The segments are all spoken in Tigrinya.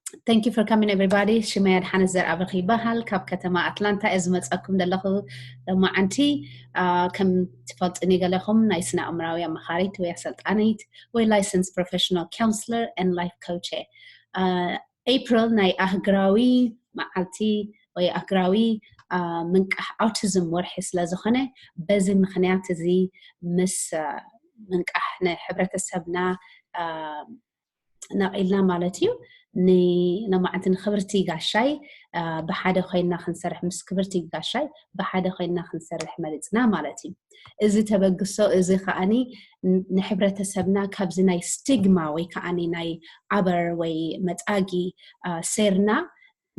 Thank you for coming, everybody. ሽመይ ኣድሓነት ዘርኣብርክ ይበሃል። ካብ ከተማ ኣትላንታ እየ ዝመፀኩም ዘለኹ። ሎማዓንቲ ከም ትፈልጡኒ ገለኹም ናይ ስነ ኣእምራዊ ኣማኻሪት ወይ ኣሰልጣኒት ወይ licensed professional counselor and life coach እየ። ኤፕሪል ናይ ኣህግራዊ መዓልቲ ወይ ኣህግራዊ ምንቃሕ ኣውቲዝም ወርሒ ስለዝኾነ፣ በዚ ምኽንያት እዚ ምስ ምንቃሕ ንሕብረተሰብና ነቒልና ማለት እዩ። ንሎማዓንቲ ንክብርቲ ጋሻይ ብሓደ ኮይና ክንሰርሕ፣ ምስ ክብርቲ ጋሻይ ብሓደ ኮይና ክንሰርሕ መሪፅና ማለት እዩ። እዚ ተበግሶ እዚ ከዓኒ ንሕብረተሰብና ካብዚ ናይ ስቲግማ ወይ ከዓኒ ናይ ኣበር ወይ መፃጊ ሴርና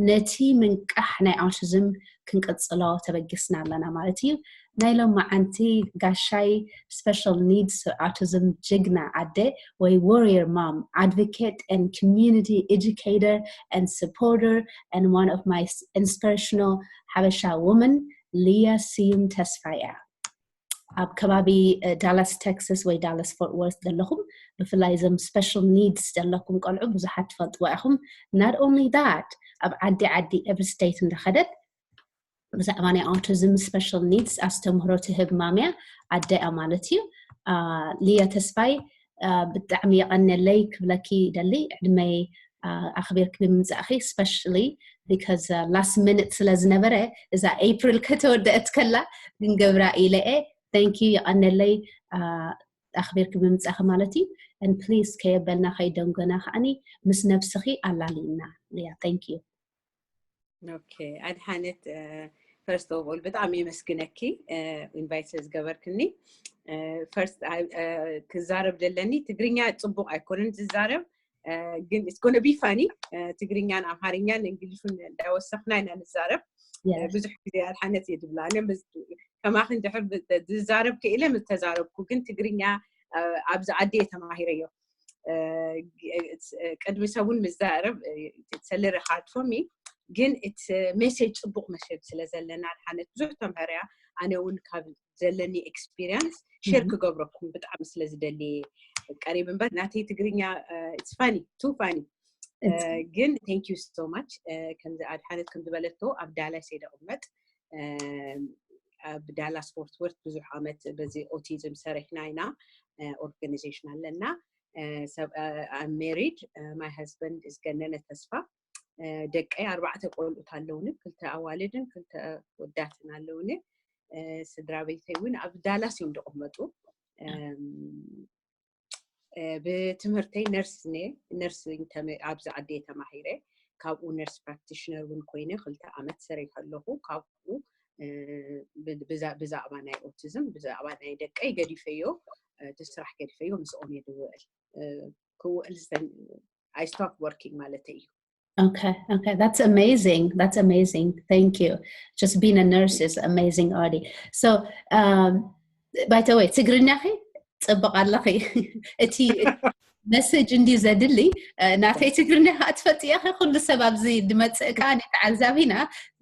ነቲ ምንቃሕ ናይ ኣውቲዝም ክንቅፅሎ ተበጊስና ኣለና ማለት እዩ። ናይ ሎማዓንቲ ጋሻይ special needs autism ጅግና ኣደ ወይ warrior mom, advocate and community educator and supporter and one of my inspirational ሓበሻ women ሊያ ስዩም ተስፋይ እያ። ኣብ ከባቢ ዳላስ ቴክሳስ ወይ ዳላስ ፎርት ወርት ዘለኹም ብፍላይ እዞም special needs ዘለኩም ቆልዑ ብዙሓት ትፈልጥዋ ኢኹም። Not only that, ኣብ ዓዲ ዓዲ every state እንዳኸደት ብዛዕባ ናይ ኣውቲዝም special needs ኣስተምህሮ ትህብ ማምያ ኣደ እያ ማለት እዩ። ሊያ ተስፋይ ብጣዕሚ የቐነለይ ክብለኪ ደሊ ዕድመይ ኣኽቢርክ ብምምጻእኺ especially because last minute ስለ ዝነበረ እዛ ኤፕሪል ከተወደአት ከላ ክንገብራ ኢለ እየ። Thank you የቐነለይ ኣኽቢርክ ብምምጻእኺ ማለት እዩ። And please ከየበልና ከይደንጎና ከዓኒ ምስ ነብስኺ ኣላልይና ሊያ። Thank you። Okay ኣድሓነት first of all ብጣዕሚ የመስግነኪ invite ስለ ዝገበርክኒ። First ክዛረብ ደለኒ ትግርኛ ጽቡቕ ኣይኮነን ዝዛረብ ግን it's gonna be funny። ትግርኛን ኣምሓርኛን እንግሊሹን እንዳወሰኽና ኢና ንዛረብ። ብዙሕ ግዜ ኣድሓነት እየ ዝብላ ኣነ ከማኺ እንድሕር ዝዛረብ ክኢለ ምተዛረብኩ ግን ትግርኛ ኣብዚ ዓዲ እየ ተማሂረዮ። ቅድሚ ሰቡን ምዛረብ ሰልሪ hard for me ግን እቲ message ጽቡቕ message ስለ ዘለና ኣድሓነት ብዙሕ ተምሃርያ ኣነ እውን ካብ ዘለኒ experience share ክገብረኩም ብጣዕሚ ስለ ዝደሊ ቀሪብ እምበር ናተይ ትግርኛ it's funny too funny ግን thank you so much። ከምዚ ኣድሓነት ከም ዝበለቶ ኣብ ዳላስ እየ ደቕመጥ ኣብ ዳላስ ፎርት ወርት ብዙሕ ዓመት በዚ ኦቲዝም ሰሪሕና ኢና። Organization ኣለና። ሰብ I'm married, my husband is ገነነ ተስፋ። ደቀይ ኣርባዕተ ቆልዑት ኣለውኒ፣ ክልተ ኣዋልድን ክልተ ወዳትን ኣለውኒ። ስድራ ቤተይ እውን ኣብ ዳላስ እዮም ዝቕመጡ። ብትምህርተይ ነርስ ነ ነርስ ኣብዚ ዓዲ ተማሂረ። ካብኡ ነርስ ፕራክቲሽነር እውን ኮይነ ክልተ ዓመት ሰሪሐ ኣለኹ። ካብኡ ብዛዕባ ናይ ኦቲዝም ብዛዕባ ናይ ደቀይ ገዲፈዮ፣ እቲ ስራሕ ገዲፈዮ ምስኦም እየ ዝውዕል። ክውዕል I stop working ማለት እዩ። Okay, okay, that's amazing. That's amazing. Thank you. Just being a nurse is amazing already. So, um, by the way ትግርኛኺ ጽብቕ ኣለኺ። እቲ message እንዲ ዘድሊ ናተይ ትግርኛ ከዓ ትፈልጥያ ኸ ኩሉ ሰብ ኣብዚ ድመፅእ ከዓ ንተዓዛቢና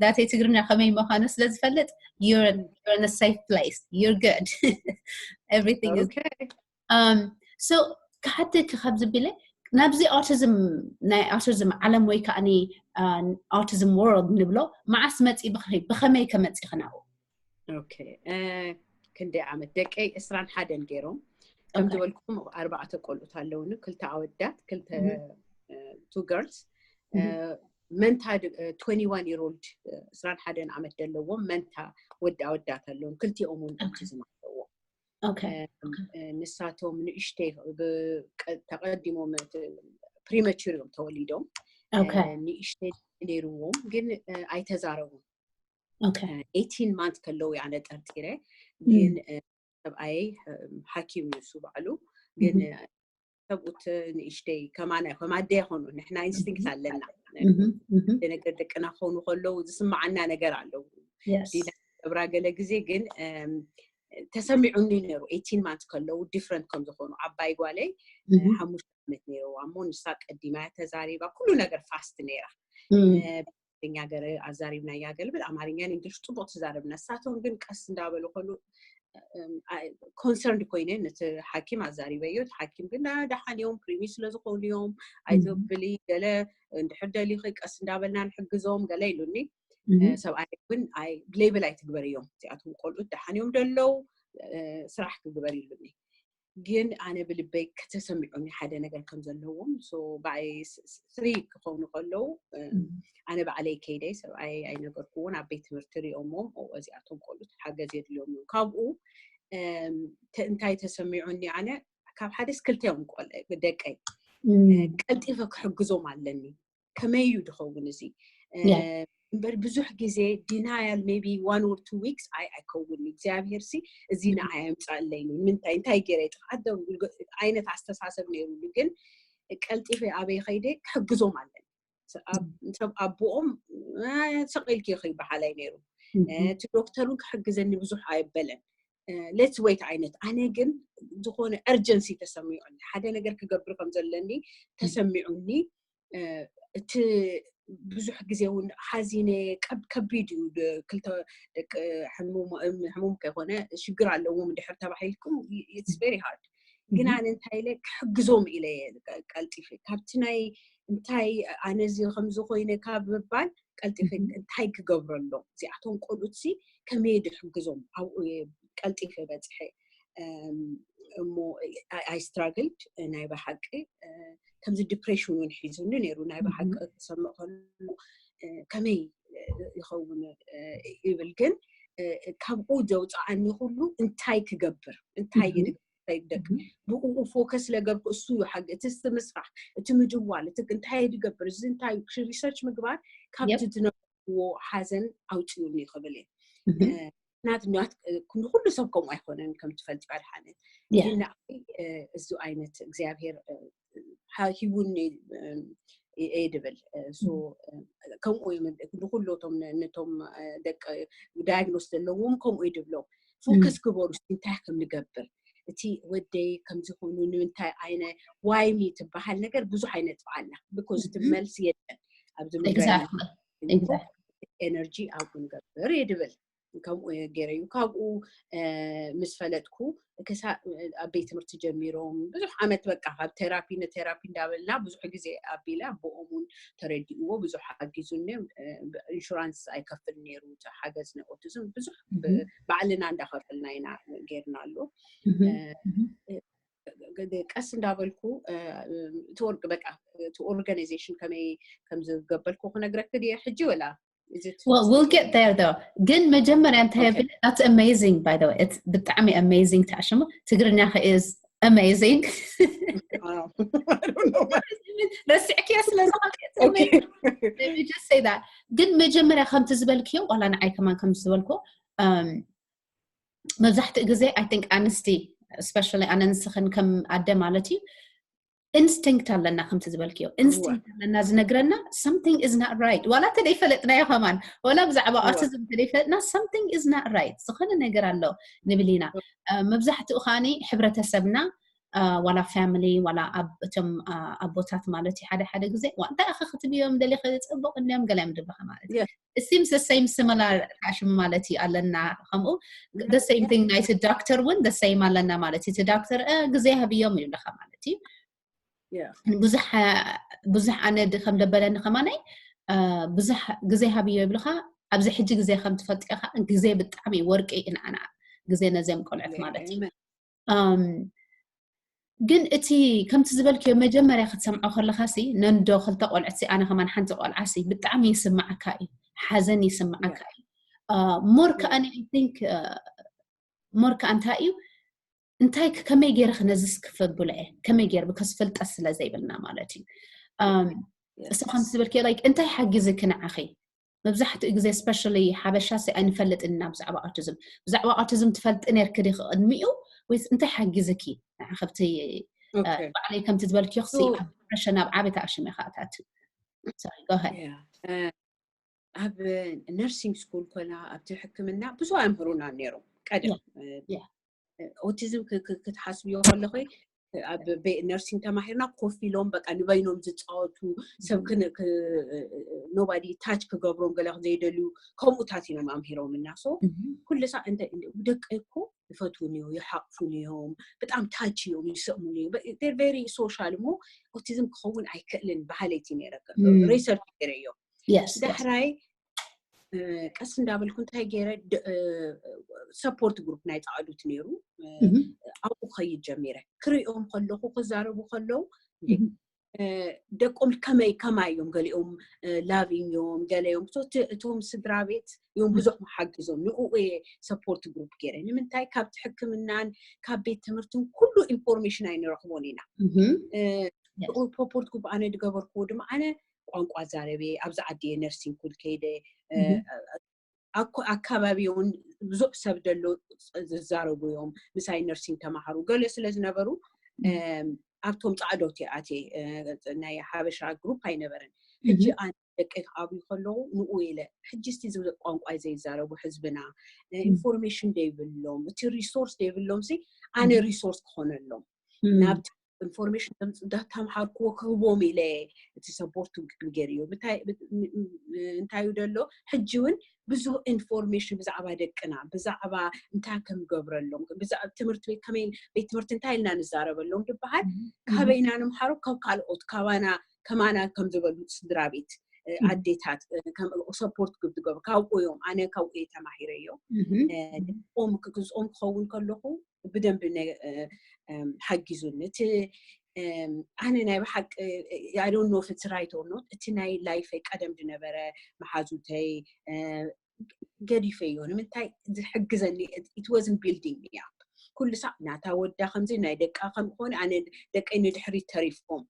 ናተይ ትግርኛ ከመይ ምዃኑ ስለ ዝፈልጥ you're in a safe place, you're good. Everything is okay. So ክሓተኪ ካብ ዝቢለ ናብዚ ኦቲዝም ናይ ኦቲዝም ዓለም ወይ ከዓ ኦቲዝም ወርልድ ንብሎ መዓስ መፂ ብኸመይ ከመፂ ክናው ክንደይ ዓመት ደቀይ ዕስራን ሓደን ገይሮም ከም ዝበልኩም ኣርባዕተ ቆልዑት ኣለውኒ ክልተ ኣወዳት ክልተ two girls መንታ twenty one year old ዕስራን ሓደን ዓመት ዘለዎም መንታ ወዲ ኣወዳት ኣለዎም ክልቲኦም እውን ኦቲዝም ኣለዎም ንሳቶም ንእሽተይ ተቐዲሞም premature እዮም ተወሊዶም ንእሽተይ ነይርዎም ግን ኣይተዛረቡን eighteen month ከለዉ ኣነ ጠርጢረ ግን ሰብኣየይ ሓኪም እዩ እሱ ባዕሉ ግን ሰብኡት ንእሽተይ ከማና ከም ኣደ ይኾኑ ንሕና instinct ኣለና ነገር ደቅና ክኾኑ ከለዉ ዝስማዓና ነገር ኣለዉ ዲና ገብራ ገለ ግዜ ግን ተሰሚዑኒ ነሩ eighteen month ከለዉ different ከም ዝኾኑ ዓባይ ጓለይ ሓሙሽተ ዓመት ነይርዋ እሞ ንሳ ቀዲማ ተዛሪባ ኩሉ ነገር fast ነይራ እኛ ገረ ኣዛሪብናያ ገለ ብል ኣማርኛን እንግሊሽ ጽቡቅ ትዛረብ ነሳቶም ግን ቀስ እንዳበሉ ከሉ ኮንሰርንድ ኮይነ ነቲ ሓኪም ኣዛሪበዮ። እቲ ሓኪም ግን ደሓን እዮም፣ ፕሪሚ ስለ ዝኾኑ እዮም፣ ኣይተብሊ፣ ገለ እንድሕር ደሊኺ ቀስ እንዳበልና ንሕግዞም ገለ ኢሉኒ። ሰብኣይ እውን ሌብል ኣይትግበር እዮም፣ እዚኣቶም ቆልዑት ደሓን እዮም ደለው፣ ስራሕ ክግበር ኢሉኒ። ግን ኣነ ብልበይ ከተሰሚዑኒ ሓደ ነገር ከም ዘለዎም፣ ብዓይ ስሪ ክኾኑ ከለዉ ኣነ ባዕለይ ከይደይ ሰብኣይ ኣይነገርኩዎን። ኣብ ቤት ትምህርቲ ሪኦሞም እዚኣቶም ቆልዑት ሓገዝ የድልዮም እዮም። ካብኡ እንታይ ተሰሚዑኒ፣ ኣነ ካብ ሓደስ ክልተ እዮም ደቀይ፣ ቀልጢፈ ክሕግዞም ኣለኒ። ከመይ እዩ ዝኸውን እዚ? እምበር ብዙሕ ግዜ ዲናያል maybe one or two weeks ኣይ ኣይከውን። እግዚኣብሔር ሲ እዚ ንዓይ ኣምፃእለይ ምንታይ እንታይ ገይረ ጥፍዓት ዓይነት ኣስተሳሰብ ነይሩሉ። ግን ቀልጢፈ ኣበይ ከይደ ክሕግዞም ኣለኒ። ሰብ ኣቦኦም ሰቂልኪ ይበሃል ኣይ ነይሩ። እቲ ዶክተር እውን ክሕግዘኒ ብዙሕ ኣየበለን። ሌትስ ወይት ዓይነት ኣነ ግን ዝኾነ እርጀንሲ ተሰሚዑኒ፣ ሓደ ነገር ክገብር ከም ዘለኒ ተሰሚዑኒ። እቲ ብዙሕ ግዜ እውን ሓዚነ፣ ከቢድ እዩ። ክልተ ደቂ ሕሙም ከይኮነ ሽግር ኣለዎም እንድሕር ተባሂልኩም it's very hard። ግን ኣነ እንታይ ኢለ ክሕግዞም ኢለ ቀልጢፈ ካብቲ ናይ እንታይ ኣነ እዚ ከምዚ ኮይነ ካብ ምባል ቀልጢፈ እንታይ ክገብረሎም እዚኣቶም ቆልዑት ሲ ከመይ ድሕግዞም ኣብኡ ቀልጢፈ በፅሐ። እሞ ኣይ ስትራግልድ ናይ ብሓቂ ከምዚ ዲፕሬሽን እውን ሒዙኒ ነይሩ። ናይ ብሓቂ ክሰምዕ ከሎ ከመይ ይኸውን ይብል። ግን ካብኡ ዘውፅኣኒ ኩሉ እንታይ ክገብር እንታይ ይደቂ ብኡ ፎከስ ለገብኩ እሱ ይሓግ እቲ ምስራሕ እቲ ምድዋል እቲ እንታይ ድገብር እዚ እንታይ ሪሰርች ምግባር ካብቲ ዝነበርዎ ሓዘን ኣውፅኡኒ ክብል እየ። ናት ናት ንኩሉ ሰብ ከምኡ ኣይኮነን ከም ትፈልጢ ኣድሓነት ግን ንዓይ እዚ ዓይነት እግዚኣብሔር ሂቡኒ እየ ድብል። ከምኡ ንኩሎቶም ነቶም ደቂ ዳያግኖስ ዘለዎም ከምኡ እዩ ድብሎም። ፎከስ ግበሩ እንታይ ከም ንገብር እቲ ወደይ ከምዚ ኮይኑ ንምንታይ ኣይነ ዋይሚ ትበሃል ነገር ብዙሕ ዓይነት በዓልና ብኮዝ እቲ መልሲ የለን ኣብዚ ኤነርጂ ኣብኡ ንገብር እየ ድብል። ከምኡ ገይረ እዩ ካብኡ ምስ ፈለጥኩ ኣብ ቤት ትምህርቲ ጀሚሮም ብዙሕ ዓመት በቃ ካብ ቴራፒ ንቴራፒ እንዳበልና ብዙሕ ግዜ ኣቢለ ኣቦኦም እውን ተረዲእዎ ብዙሕ ሓጊዙኒ። ኢንሹራንስ ኣይከፍል ነይሩ እቲ ሓገዝ ናይ ኦቲዝም ብዙሕ ባዕልና እንዳኸፈልና ኢና ገይርና ኣሎ። ቀስ እንዳበልኩ እቲ ወርቅ በቃ እቲ ኦርጋናይዜሽን ከመይ ከምዝገበልኩ ክነግረክ ድየ ሕጂ ወላ Well, we'll get there though. ግን መጀመርያ እንታይ ብል that's amazing by the way ብጣዕሚ amazing ተኣሽሙ ትግርኛ is amazing ረስዕክዮ ስለዝኾነ ግን መጀመርያ ከምቲ ዝበልክዮ ዋላ ንዓይ ከማን ከም ዝበልኩ መብዛሕትኡ ግዜ I think ኣንስቲ especially ኣነ ንስኽን ከም ኣደ ማለት እዩ instinct ኣለና ከምቲ ዝበልክዮ instinct ኣለና ዝነግረና something is not right ዋላ ተደይፈለጥናዮ ከማን ዋላ ብዛዕባ autism ተደይፈለጥና something is not right ዝኾነ ነገር ኣሎ ንብል ኢና። መብዛሕትኡ ከዓኒ ሕብረተሰብና ዋላ family ዋላ እቶም ኣቦታት ማለት እዩ ሓደ ሓደ ግዜ እንታይ ኢኺ ክትብዮም ደሊኺ ፅቡቅ እንድዮም ገለ እዮም ድብልኻ ማለት እዩ። It seems the same similar ኣሽሙ ማለት እዩ ኣለና ከምኡ the same thing ናይቲ ዶክተር እውን the same ኣለና ማለት እዩ። እቲ ዶክተር ግዜ ህብዮም ይብልኻ ማለት እዩ። ብዙሕ ኣነ ከም ደበለኒ ከማነይ ብዙሕ ግዜ ሃብዮ ይብልኻ ኣብዚ ሕጂ ግዜ ከም ትፈልጥዮ ከዓ ግዜ ብጣዕሚ ወርቂ እዩ ንዓና ግዜ ነዚኦም ቆልዑት ማለት እዩ። ግን እቲ ከምቲ ዝበልክዮ መጀመርያ ክትሰምዖ ከለኻ ሲ ነንዶ ክልተ ቆልዑት ሲ ኣነ ከማን ሓንቲ ቆልዓ ሲ ብጣዕሚ ይስማዓካ እዩ ሓዘን ይስማዓካ እዩ more ከኣ I think more ከኣ እንታይ እዩ እንታይ ከመይ ገይረ ክነዝስ ክፈብሎ እየ ከመይ ገይር ብከስ ፍልጠት ስለ ዘይብልና ማለት እዩ እሳ ከም ትብልክ like እንታይ ሓጊዝኪ ንዓኺ መብዛሕትኡ ግዜ especially ሓበሻ ሲ ኣይንፈልጥ ኢና ብዛዕባ autism ብዛዕባ autism ትፈልጢ ነርክ ዲ ቅድሚኡ ወይስ እንታይ ሓጊዝኪ ንዓኺ ብቲ ባዕለይ ከምቲ ዝበልክዮ ክሲ ኣብ ዲፕሬሽን ኣብ ዓቢ ተኣሽም ኢኻ ኣታት ኣብ nursing school ኮላ ኣብቲ ሕክምና ብዙ ኣምህሩና ነይሮም ቀደም autism ክትሓስብዮ ከለኹ ኣብ ቤት ነርሲንግ ተማሂርና ኮፍ ኢሎም በቃ ንበይኖም ዝፃወቱ ሰብ፣ nobody touch ክገብሮም ገለ ዘይደልዩ ከምኡታት እዮም ኣምሂሮምና። So ኩሉ ሳዕ እንተ ደቀይ እኮ ይፈትውኒ እዮም፣ ይሓቕፉኒ እዮም፣ ብጣም ታች እዮም፣ ይስእሙኒ እዮም። They're very social እሞ ኦቲዝም ክኸውን ኣይክእልን በሃለይቲ ነይረ። ሪሰርች ገይረዮ። ዳሕራይ ቀስ እንዳበልኩ እንታይ ገይረ፣ ሰፖርት ግሩፕ ናይ ፃዕዱት ነይሩ። ኣብኡ ኸይድ ጀሚረ። ክሪኦም ከለኹ፣ ክዛረቡ ከለዉ ደቆም ከመይ ከማይ እዮም፣ ገሊኦም ላቪንግ እዮም፣ ገለ እዮም። እቶም ስድራ ቤት እዮም ብዙሕ መሓግዞም። ንኡ እየ ሰፖርት ግሩፕ ገይረ። ንምንታይ? ካብቲ ሕክምናን ካብ ቤት ትምህርትን ኩሉ ኢንፎርሜሽን ኣይንረኽቦን ኢና። ሰፖርት ግሩፕ ኣነ ዝገበርክዎ ድማ ኣነ ቋንቋ ዛረብ እየ። ኣብዚ ዓዲ እየ ነርሲንግ ኩል ከይደ። ኣካባቢ እውን ብዙሕ ሰብ ደሎ ዝዛረቡ እዮም። ምሳይ ነርሲንግ ተማሃሩ ገለ ስለ ዝነበሩ ኣብቶም ፃዕዶት ኣቴ ናይ ሓበሻ ግሩፕ ኣይነበረን። ሕጂ ኣነ ደቂ ክዓብዩ ከለዉ ንኡ ኢለ ሕጂ ስቲ ቋንቋ ዘይዛረቡ ህዝብና ኢንፎርሜሽን ደይብሎም፣ እቲ ሪሶርስ ደይብሎም ሲ ኣነ ሪሶርስ ክኾነሎም ናብቲ ኢንፎርሜሽን ተምሓርክዎ ክህቦም ኢለ እቲ ሰፖርት ገይር እዩ። እንታይ እዩ ደሎ ሕጂ እውን ብዙ ኢንፎርሜሽን ብዛዕባ ደቅና፣ ብዛዕባ እንታይ ከም ገብረሎም፣ ትምህርቲ ቤት ከመይ፣ ቤት ትምህርቲ እንታይ ኢልና ንዛረበሎም ዝበሃል ካበይና ንምሓሮ፣ ካብ ካልኦት ካባና ከማና ከም ዝበሉ ስድራ ቤት ኣዴታት ሰፖርት ግብ ትገብሩ ካብኡ እዮም። ኣነ ካብኡ እየ ተማሂረዮ። ኦም ክግዝኦም ክኸውን ከለኹ ብደንብ ሓጊዙኒ። እቲ ኣነ ናይ ብሓቂ I don't know if it's right or not፣ እቲ ናይ ላይፈይ ቀደም ዝነበረ መሓዙተይ ገዲፈዮ። ንምንታይ ዝሕግዘኒ? It wasn't building me up። ኩሉ ሳዕ ናታ ወዳ ከምዚ ናይ ደቃ ከምኮነ ኣነ ደቀይ ንድሕሪት ተሪፎም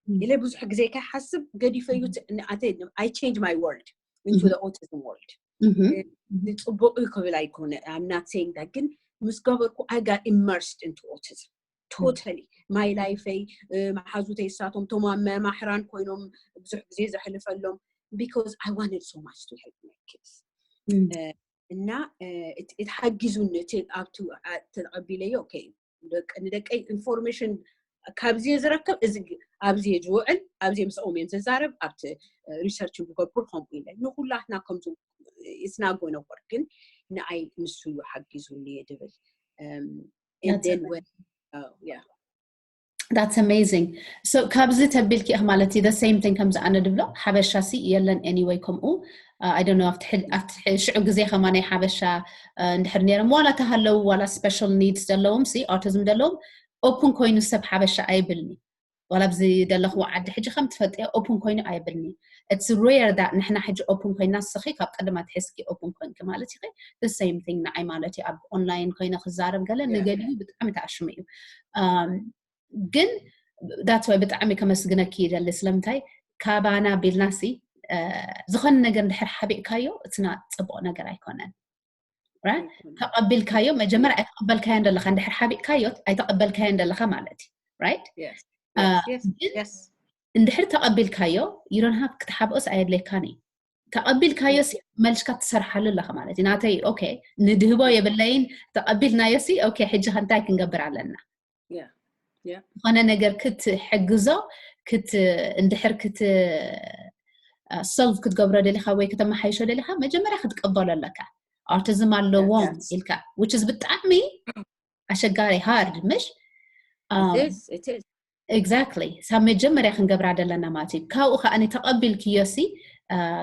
ኢለ ብዙሕ ግዜ ከይሓስብ ገዲፈዩ። I change my world into the autism world። ንፅቡቅ ክብል ኣይኮነ፣ I'm not saying that፣ ግን ምስ ገበርኩ I got immersed into autism totally። My life ይ መሓዙተይ እሳቶም ቶም መማሕራን ኮይኖም ብዙሕ ግዜ ዘሕልፈሎም because I wanted so much to help my kids። እና ሓጊዙኒ እቲ ኣብቲ ተቐቢለዮ። ንደቀይ ኢንፎርሜሽን ካብዚ ዝረከብ እዚ ኣብዚ ዝውዕል ኣብዚ ምስኦም እዮም ዝዛረብ ኣብቲ ሪሰርች ክገብሩ ከምኡ ኢለ ንኩላትና ከምዚ it's not gonna work፣ ግን ንኣይ ንሱ እዩ ሓጊዙኒ ድብል። That's amazing። So ካብዚ ተቢልኪ ኢኽ ማለት እዩ the same thing ከምዚ ኣነ ድብሎ ሓበሻ ሲ የለን anyway። ከምኡ I don't know ኣብቲ ሽዑ ግዜ ከማ ናይ ሓበሻ እንድሕር ነይሮም ዋላ ተሃለዉ ዋላ special needs ዘለዎም ሲ autism ዘለዎም ኦፕን ኮይኑ ሰብ ሓበሻ ኣይብልኒ። ዋላ ኣብዚ ዘለኽዎ ዓዲ ሕጂ ከም ትፈልጥዮ ኦፕን ኮይኑ ኣይብልኒ። It's rare that ንሕና ሕጂ ኦፕን ኮይና ንስኺ ካብ ቀደም ኣትሒዝኪ ኦፕን ኮይንኪ ማለት ኢኺ። The same thing ንዓይ ማለት እዩ ኣብ ኦንላይን ኮይነ ክዛረብ ገለ ንገሊኡ ብጣዕሚ ተኣሽሙ እዩ። ግን that's why ብጣዕሚ ከመስግነኪ ይደሊ። ስለምንታይ ካባና ቢልናሲ ዝኾነ ነገር እንድሕር ሓቢእካዮ እትና ፅቡቅ ነገር ኣይኮነን። ተቐቢልካዮ መጀመርያ ኣይተቐበልካዮን ዘለኻ እንድሕር ሓቢእካዮ ኣይተቐበልካዮን ዘለኻ ማለት እዩ። Right? Yes. እንድሕር ተቐቢልካዮ you don't have ክትሓብኦስ ኣየድለየካን እዩ። ተቐቢልካዮ መልሽካ ትሰርሓሉ ኣለኻ ማለት እዩ። ናተይ okay ንድህቦ የብለይን። ተቐቢልናዮ ሲ okay ሕጂ ከ እንታይ ክንገብር ኣለና? ዝኾነ ነገር ክትሕግዞ ክት እንድሕር ክት solve ክትገብሮ ደሊኻ ወይ ከተመሓይሾ ደሊኻ መጀመርያ ክትቀበሎ ኣለካ። Autism ኣለዎም ኢልካ which is ብጣዕሚ ኣሸጋሪ hard ምሽ? Exactly። ሳብ መጀመርያ ክንገብራ ደለና ማለት እዩ። ካብኡ ከዓኒ ተቐቢልክዮ ሲ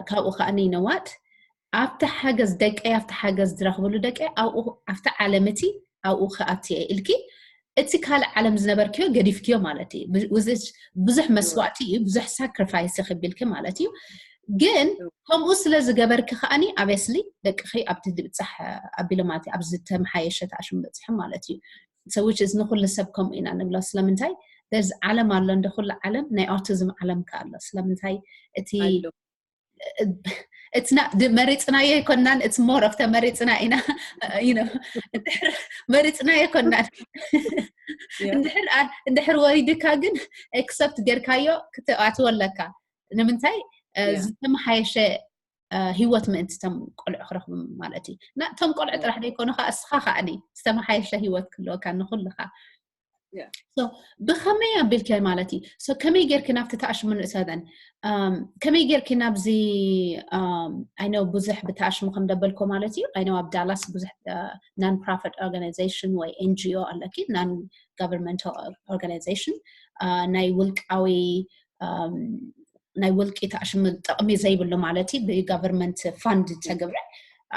ካብኡ ከዓኒ you know what ኣብቲ ሓገዝ ደቀይ ኣብቲ ሓገዝ ዝረኽብሉ ደቀይ ኣብቲ ዓለም እቲ ኣብኡ ክኣትየ ኢልኪ እቲ ካልእ ዓለም ዝነበርክዮ ገዲፍክዮ ማለት እዩ። ብዙሕ መስዋእቲ እዩ፣ ብዙሕ ሳክሪፋይስ ይኽቢልኪ ማለት እዩ። ግን ከምኡ ስለ ዝገበርኪ ከዓኒ obviously ደቅኺ ኣብቲ ዝብፃሕ ኣቢሎ ማለት እዩ፣ ኣብ ዝተመሓየሸ ተኣሽሙ በፂሑ ማለት እዩ። So which is ንኩሉ ሰብ ከምኡ ኢና ንብሎ። ስለምንታይ there's ዓለም ኣሎ እንደ ኩሉ ዓለም ናይ autism ዓለም ከ ኣሎ። ስለምንታይ እቲ it's not መሪፅናዮ ኣይኮናን it's more of ተመሪፅና ኢና you know መሪፅናዮ ኣይኮናን። እንድሕር ወሪድካ ግን accept ጌርካዮ ክትኣትዎ ኣለካ። ንምንታይ ዝተመሓየሸ ሂወት ምእንቲ ቶም ቆልዑ ክረኽቡ ማለት እዩ። እና ቶም ቆልዑ ጥራሕ ዘይኮኑ ከዓ እስኻ ከዓኒ ዝተመሓየሸ ሂወት ክህልወካ ንኩልኻ። so ብኸመይ ኣቢልኪ ማለት እዩ? So ከመይ ጌርኪ ናብቲ ተኣሽሙ ንእሰበን? ከመይ ጌርኪ ናብዚ? I know ብዙሕ ብተኣሽሙ ከም ደበልኮ ማለት እዩ። I know ኣብ ዳላስ ብዙሕ non profit organization ወይ NGO ኣለኪ፣ non governmental organization፣ ናይ ውልቃዊ ናይ ውልቂ ተኣሽሙ ጥቕሚ ዘይብሉ ማለት እዩ፣ ብ government fund ተገብረ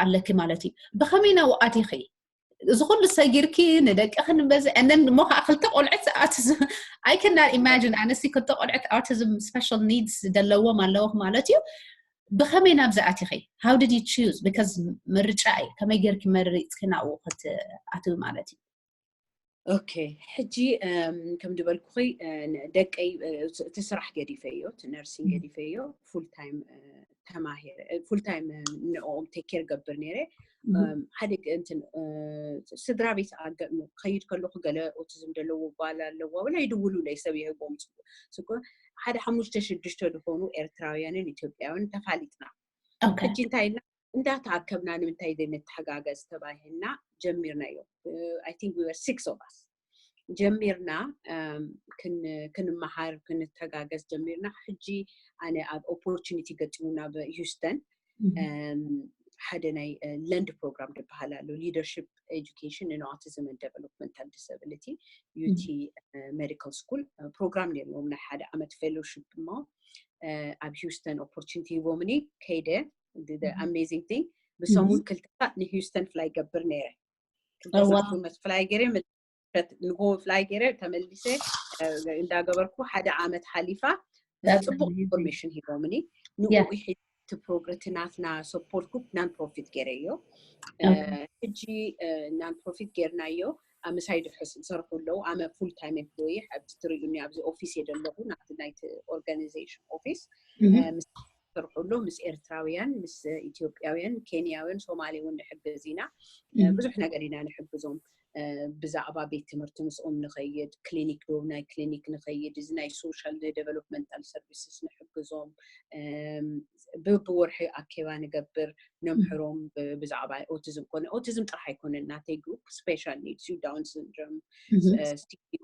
ኣለኪ ማለት እዩ። ብኸመይ ናብኡ ኣቲኺ? እዚ ኩሉ ሰጊርኪ ንደቅኽን በዚ and then እሞ ከዓ ክልተ ቆልዑት autism, I cannot imagine ኣነሲ ክልተ ቆልዑት autism special needs ዘለዎም ኣለዎ ማለት እዩ። ብኸመይ ናብዚ ኣቲኺ? How did you choose? Because ምርጫ እዩ። ከመይ ጌርኪ መሪፅኪ ናብኡ ክትኣትዊ ማለት እዩ? Okay፣ ሕጂ ከም ዝበልኩኺ ደቀይ እቲ ስራሕ ገዲፈዮ፣ እቲ nursing ገዲፈዮ፣ full time ተማሂረ፣ full time ንኦም take care ገብር ነይረ። ሓደ እንትን ስድራ ቤት ከይድ ከለኹ ገለ autism ዘለዎ ጓል ኣለዋ፣ ወላ ይድውሉለይ፣ ሰብ ይህቦም። ሓደ ሓሙሽተ ሽዱሽተ ዝኾኑ ኤርትራውያንን ኢትዮጵያውያን ተፋሊጥና። ሕጂ እንታይ ኢልና እንዳተኣከብና ንምንታይ ዘይንተሓጋገዝ ተባሂልና ጀሚርናዮ። I think we were six of us ጀሚርና ክንመሃር ክንተጋገዝ ጀሚርና። ሕጂ ኣነ ኣብ opportunity ገጢሙና ኣብ ሂውስተን ሓደ ናይ ለንድ ፕሮግራም ዝበሃል ኣሎ፣ leadership education in autism and developmental disability፣ UT Medical School ፕሮግራም ነይርዎም፣ ናይ ሓደ ዓመት fellowship እሞ ኣብ ሂውስተን opportunity ሂቦምኒ። ከይደ፣ the amazing thing፣ ብሰሙን ክልተ ንሂውስተን fly ገብር ነይረ። ክልተ fly ገይረ ንጎ fly ገይረ ተመሊሰ እንዳገበርኩ ሓደ ዓመት ሓሊፋ። ጽቡቅ information ሂቦምኒ። ንኡ እቲ ፕሮግረ እቲ ናትና support group non profit ገይረዮ። ሕጂ non profit ገይርናዮ። ኣብ ምሳይ ድሕስ ዝሰርሑ ኣለዉ። ኣመ full time employee፣ ኣብዚ ትርእዩኒ ኣብዚ ኦፊስ እየ ዘለኹ፣ ናይቲ ናይቲ organization office። ዝሰርሑ ኣለዉ፣ ምስ ኤርትራውያን፣ ምስ ኢትዮጵያውያን፣ ኬንያውያን፣ ሶማሌ እውን ንሕግዝ ኢና። ብዙሕ ነገር ኢና ንሕግዞም። ብዛዕባ ቤት ትምህርቲ ምስኦም ንኸይድ፣ ክሊኒክ ዶ ናይ ክሊኒክ ንኸይድ፣ እዚ ናይ social developmental services ንሕግዞም። ብብወርሒ ኣኬባ ንገብር፣ ነምህሮም ብዛዕባ autism ኮነ፣ autism ጥራሕ ኣይኮነን ናተይ group፣ special needs እዩ፣ down syndrome፣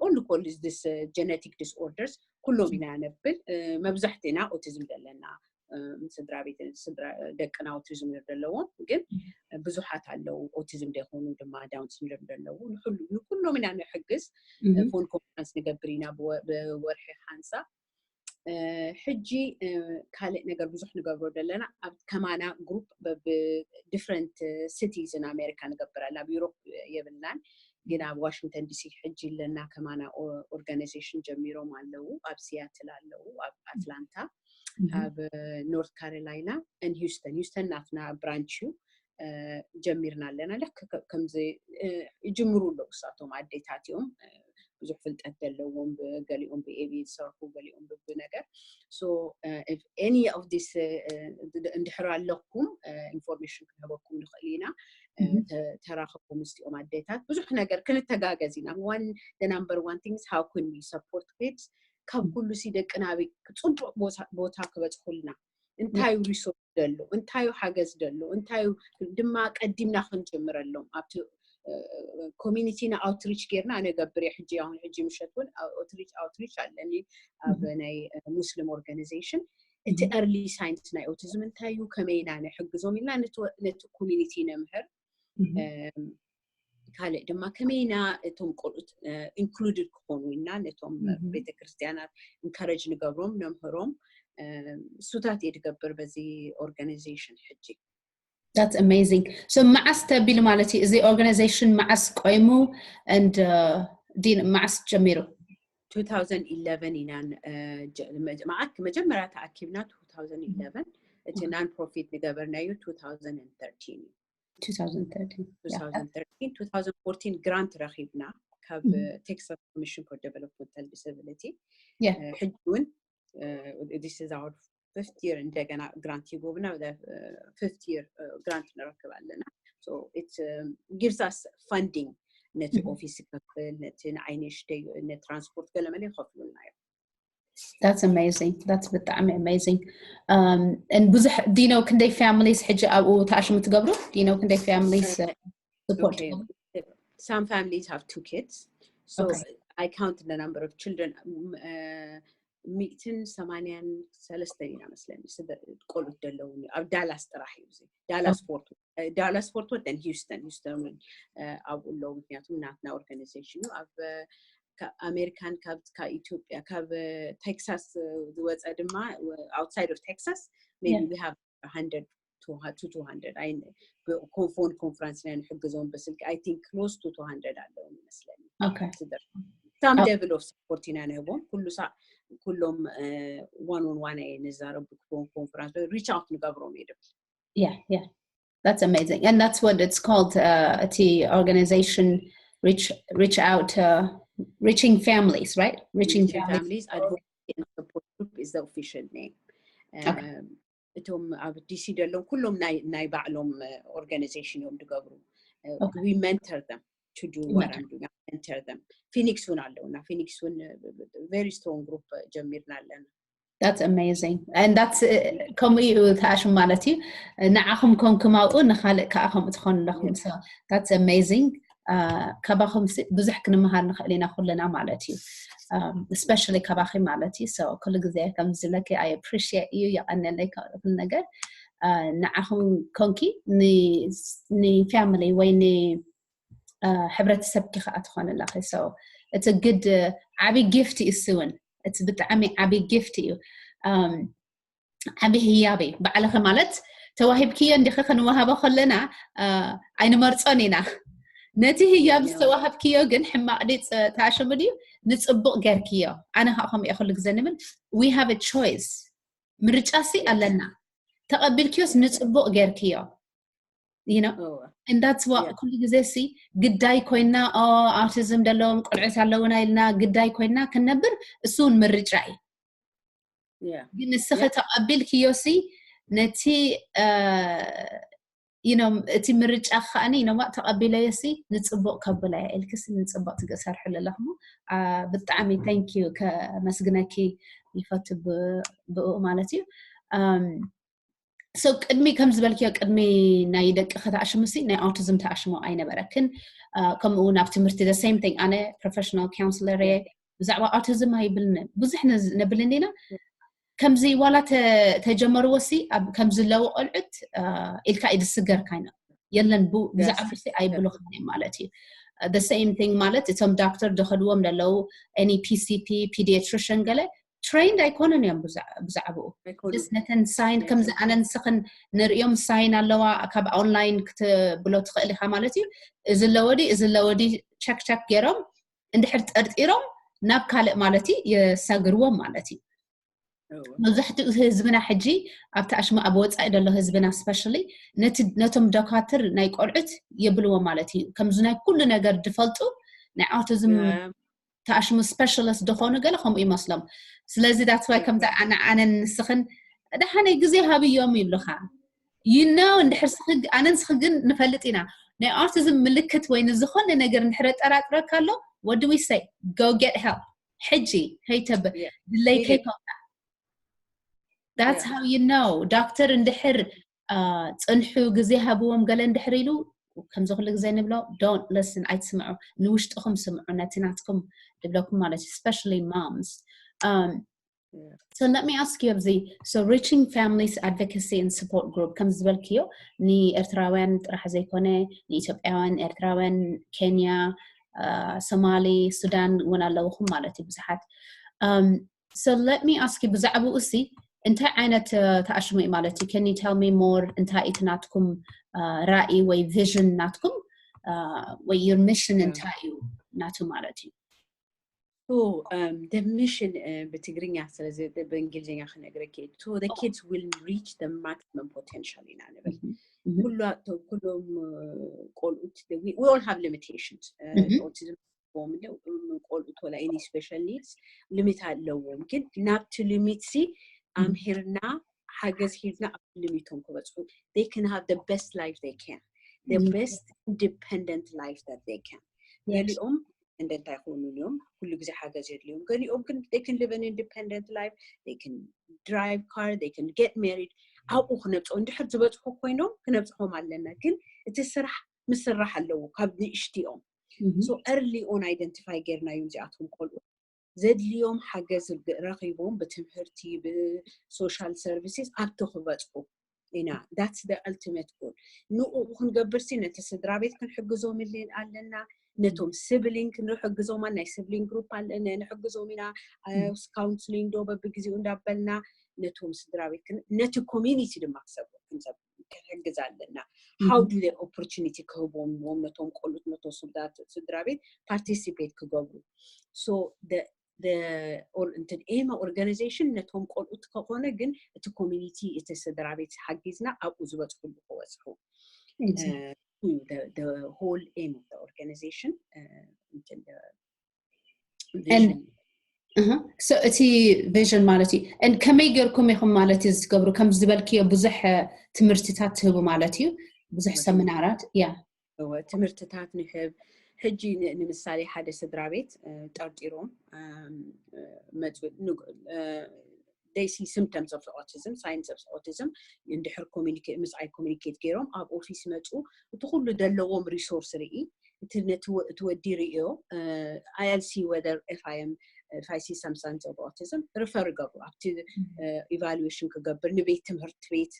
all call this genetic disorders ኩሎም ኢና ነብል። መብዛሕትና autism ዘለና ስድራ ቤት፣ ስድራ ደቅና autism ዘለዎም ግን ብዙሓት ኣለዉ። autism ዘይኮኑ ድማ down syndrome ዘለዉ፣ ንኩሎም ኢና ንሕግዝ። phone conference ንገብር ኢና ብወርሒ ሓንሳ። ሕጂ ካልእ ነገር ብዙሕ ንገብሮ ዘለና ኣብ ከማና group ብ different cities in America ንገብር ኣለ። ኣብ ዩሮፕ የብልናን፣ ግን ኣብ ዋሽንግተን ዲሲ ሕጂ ኣለና። ከማና organization ጀሚሮም ኣለዉ፣ ኣብ ሲያትል ኣለዉ፣ ኣብ ኣትላንታ፣ ኣብ ኖርት ካሮላይና and ሂውስተን። ሂውስተን ናትና branch እዩ። ጀሚርና ኣለና። ልክ ከምዚ ይጅምሩ ኣለዉ እሳቶም፣ ኣዴታት እዮም፣ ብዙሕ ፍልጠት ዘለዎም፣ ገሊኦም ብኤቢ ዝሰርሑ፣ ገሊኦም ብብነገር። So any of this እንድሕር ኣለኩም information ክንህበኩም ንኽእል ኢና። ተራኸቡ ምስቲኦም ኣዴታት፣ ብዙሕ ነገር ክንተጋገዝ ኢና። One, the number one thing is how can we support kids? ካብ ኩሉ ሲ ደቅና ኣበይ ጽቡቕ ቦታ ክበጽሑልና፣ እንታይ resource ደሎ፣ እንታይ ሓገዝ ደሎ፣ እንታይ ድማ ቀዲምና ክንጀምረሎም ኣብቲ community ና outreach ጌርና። ኣነ ገብር እየ ሕጂ፣ ኣሁን ሕጂ ምሸት እውን outreach ኣለኒ ኣብ ናይ ሙስሊም organization። እቲ early signs ናይ autism እንታይ እዩ፣ ከመይ ኢና ንሕግዞም ኢልና ነቲ community ነምህር። ካልእ ድማ ከመይና እቶም ቆልዑት included ክኾኑ ኢልና ነቶም ቤተክርስትያናት encourage ንገብሮም፣ ነምህሮም። እሱታት እየ ዝገብር በዚ organization ሕጂ። That's amazing. So መዓስ ተቢሉ ማለት እዩ እዚ organization፣ መዓስ ቆይሙ and መዓስ ጀሚሩ? Two thousand eleven ኢና መጀመርያ ተኣኪብና፣ two thousand eleven። እቲ non profit ንገበርናዮ two thousand thirteen እዩ። two thousand thirteen two thousand thirteen two thousand fourteen grant ረኺብና ካብ Texas Commission for Developmental Disability። ሕጂ እውን this is our fifth year እንደገና grant ይጎብና፣ fifth year grant ንረክብ ኣለና። So it gives us funding፣ ነቲ ኦፊስ ይከፍል፣ ነቲ ንዓይ ንእሽተይ ንትራንስፖርት ገለመለ ይኸፍሉልና እዮም። That's amazing. That's ብጣዕሚ amazing. And ብዙሕ፣ do you know ክንደይ families ሕጂ ኣብኡ ተኣሽሙ ትገብሩ? Do you know ክንደይ families support? Some families have two kids. So I count the number of children. ሚእትን ሰማንያን ሰለስተን ኢና መስለኒ ቆልዑት ዘለውኒ ኣብ ዳላስ ጥራሕ እዩ። ዳላስ ፎርት ዳላስ ፎርት ወርት ን ሂውስተን ሂውስተን እውን ኣብኡ ኣለዉ። ምክንያቱም ናትና ኦርጋናይዜሽን እዩ። ኣብ ኣሜሪካን ካብ ኢትዮጵያ ካብ ቴክሳስ ዝወፀ ድማ outside of Texas maybe we have hundred to two hundred. I phone conference ኢና ንሕግዞም ብስልኪ። I think close to two hundred ኣለዉ ይመስለኒ። Some level of support ኢና ንህቦም። ኩሉ ሳዕ ኩሎም one on one ኣየ ንዛረብ። Phone conference reach out ንገብሮም እዩ። Yeah, yeah. That's amazing. And that's what it's called, uh, እቲ organization reach reach out, uh, reaching families, right? Reaching families. Advocacy and Support Group is the official name. እቶም ኣብ ዲሲ ዘለዉ ኩሎም ናይ ባዕሎም ኦርጋናይዜሽን እዮም ዝገብሩ። We mentor them to do what I'm doing. Mentor them. ፊኒክስ እውን ኣለውና። ፊኒክስ እውን very strong group ጀሚርና ኣለና። That's amazing. And that's ከምኡ እዩ ተኣሽሙ ማለት እዩ። ንዓኹም ኮንኩም ኣብኡ ንኻልእ ከዓ ከምኡ ትኾኑ ኣለኹም። That's amazing. ካባኹም ብዙሕ ክንመሃር ንኽእል ኢና ኩልና ማለት እዩ። Especially ካባኺ ማለት እዩ። So ኩሉ ግዜ ከም ዝብለኪ I appreciate you፣ የቐንየለይ ኩሉ ነገር። ንዓኹም ኮንኪ ንፋሚሊ ወይ ንሕብረተሰብኪ ከዓ ትኾኒ ኣለኺ። So እቲ ግድ ዓብዪ ጊፍት እዩ። እሱ እውን እቲ ብጣዕሚ ዓብዪ ጊፍት እዩ። ዓብዪ ህያብ እዩ። ባዕልኺ ማለት ተዋሂብክዮ እንዲኺ ክንወሃቦ ከለና ኣይንመርፆን ኢና። ነቲ ህያብ ዝተዋሃብክዮ ግን ሕማቕ ድዩ ተኣሽሙ ድዩ ንፅቡቕ ገርክዮ። ኣነ ከዓ ከምኡ እየ ኩሉ ግዜ ንብል። We have a choice። ምርጫ ሲ ኣለና። ተቐቢልክዮስ ንፅቡቕ ገርክዮ። You know? And that's what ኩሉ ግዜ ሲ ግዳይ ኮይና autism ዘለዎም ቆልዑት ኣለውና ኢልና ግዳይ ኮይና ክንነብር እሱ እውን ምርጫ እዩ። ግን ንስኺ ተቐቢልክዮ ሲ ነቲ you know እቲ ምርጫ ከዓኒ you know what ተቐቢለዮ ሲ ንፅቡቕ ከብላ እየ ኢልኪ ሲ ንፅቡቕ ትሰርሕሉ ኣለኹ። ብጣዕሚ thank you ከመስግነኪ ይፈቱ ብኡ ማለት እዩ። So ቅድሚ ከም ዝበልክዮ ቅድሚ ናይ ደቂ ከተኣሽሙ ሲ ናይ autism ተኣሽሞ ኣይነበረክን። ከምኡ እውን ኣብ ትምህርቲ the same thing። ኣነ professional counsellor እየ። ብዛዕባ autism ኣይብልን ብዙሕ ነብል እንዲና። ከምዚ ዋላ ተጀመርዎ ሲ ኣብ ከምዚ ለዉ ቆልዑት ኢልካ እዩ ዝስገር ካይና የለን። ብዛዕባ ሲ ኣይብሉኻን እዮም ማለት እዩ። The same thing ማለት እቶም ዶክተር ዝኸድዎም ዘለዉ any PCP pediatrician ገለ trained ኣይኮኑን እዮም ብዛዕባኡ። ነተን ሳይን ከምዚ ኣነ ንስኽን ንርእዮም ሳይን ኣለዋ ካብ online ክትብሎ ትኽእል ኢኻ ማለት እዩ። እዚ ኣለወዲ እዚ ኣለወዲ ቸክ ቸክ ገይሮም እንድሕር ጠርጢሮም ናብ ካልእ ማለት እዩ የሳግርዎም ማለት እዩ። መብዛሕትኡ ህዝብና ሕጂ ኣብቲ ኣሽሙ ኣብ ወፃኢ ዘሎ ህዝብና especially ነቶም ደኳትር ናይ ቆልዑት የብልዎ ማለት እዩ። ከምዚ ናይ ኩሉ ነገር ዝፈልጡ ናይ autism ተኣሽሙ specialist ዝኾኑ ገለ ከምኡ ይመስሎም። ስለዚ that's why ከምዚ ኣነ ኣነን ንስኽን ደሓነይ ግዜ ሃብዮም ይብሉኻ። You know እንድሕር ኣነን ንስኽን ግን ንፈልጥ ኢና ናይ autism ምልክት ወይ ንዝኾነ ነገር እንድሕር የጠራጥረካ ኣሎ what do we say? Go get help ሕጂ ከይተብ ድለይ ከይከውታ። That's how you know ዶክተር እንድሕር ፅንሑ ግዜ ሃብዎም ገለ እንድሕር ኢሉ ከምዚ ኩሉ ግዜ ንብሎ don't listen ኣይትስምዑ። ንውሽጥኹም ስምዑ ነቲ ናትኩም ድብለኩም ማለት እዩ። Especially moms. So let me ask you ኣብዚ so reaching families advocacy and support group ከም ዝበልክዮ ንኤርትራውያን ጥራሕ ዘይኮነ ንኢትዮጵያውያን ኤርትራውያን ኬንያ ሶማሊ ሱዳን እውን ኣለውኹም ማለት እዩ ብዙሓት። So let me ask you ብዛዕባኡ ሲ እንታይ ዓይነት ተኣሽሙ እዩ ማለት እዩ? Can you tell me more እንታይ እቲ ናትኩም ራእይ ወይ vision ናትኩም ወይ your mission እንታይ እዩ ናቱ ማለት እዩ? So the mission ብትግርኛ ስለዚ ብእንግሊዝኛ ክነግረኪ so the kids will reach the maximum potential ኢና ንብል። ኩሎም ቆልዑት we all have limitations. Autism ቆልዑት ወላ any special needs limit ኣለዎም። ግን ናብቲ limit ሲ ኣምሂርና ሓገዝ ሂብና ኣብ limit ኦም ክበፅሑ they can have the best life they can, the best independent life that they can. ገሊኦም independent ኣይኮኑን እዮም፣ ኩሉ ግዜ ሓገዝ የድልዮም። ገሊኦም ግን they can live an independent life, they can drive car, they can get married። ኣብኡ ክነብፅሑ እንድሕር ዝበፅሑ ኮይኖም ክነብፅሖም ኣለና። ግን እቲ ስራሕ ምስራሕ ኣለዎ ካብ ንእሽቲኦም። so early on identify ጌርናዮም እዚኣቶም ቆልዑ ዘድልዮም ሓገዝ ረኺቦም ብትምህርቲ ብ social services ኣብቲ ክበፅሑ ኢና that's the ultimate goal ንኡ ክንገብርሲ ነቲ ስድራ ቤት ክንሕግዞም ኣለና ነቶም sibling ክንሕግዞም ናይ sibling group ኣለና ንሕግዞም ኢና counseling ዶ በብግዜኡ እንዳበልና ነቶም ስድራ ቤት ነቲ community ድማ ክሰብ ክንሕግዝ ኣለና how do they opportunity ክህቦም ነቶም ቆልዑት ነቶም ስድራ ቤት participate ክገብሩ so the the or እንትን aim organization ነቶም ቆልዑት ከኾነ ግን እቲ community እቲ ስድራ ቤት ሓጊዝና ኣብኡ ዝበፅሕሉ ክበፅሑ whole aim of the organization እንትን so እቲ vision ማለት እዩ ከመይ ገርኩም ኢኹም ማለት እዩ ዝገብሩ ከም ዝበልክዮ ብዙሕ ትምህርትታት ትህቡ ማለት እዩ ብዙሕ ሰሚናራት ያ ትምህርትታት ንሕብ ሕጂ ንምሳሌ ሓደ ስድራ ቤት ጠርጢሮም መፁ they see symptoms of autism signs of autism እንድሕር communicate ምስኣይ communicate ገይሮም ኣብ office መፁ እቲ ኩሉ ዘለዎም resource ርኢ እቲ ወዲ ርእዮ I see whether if I am if I see some signs of autism refer ገብሩ ኣብቲ evaluation ክገብር ንቤት ትምህርቲ ቤት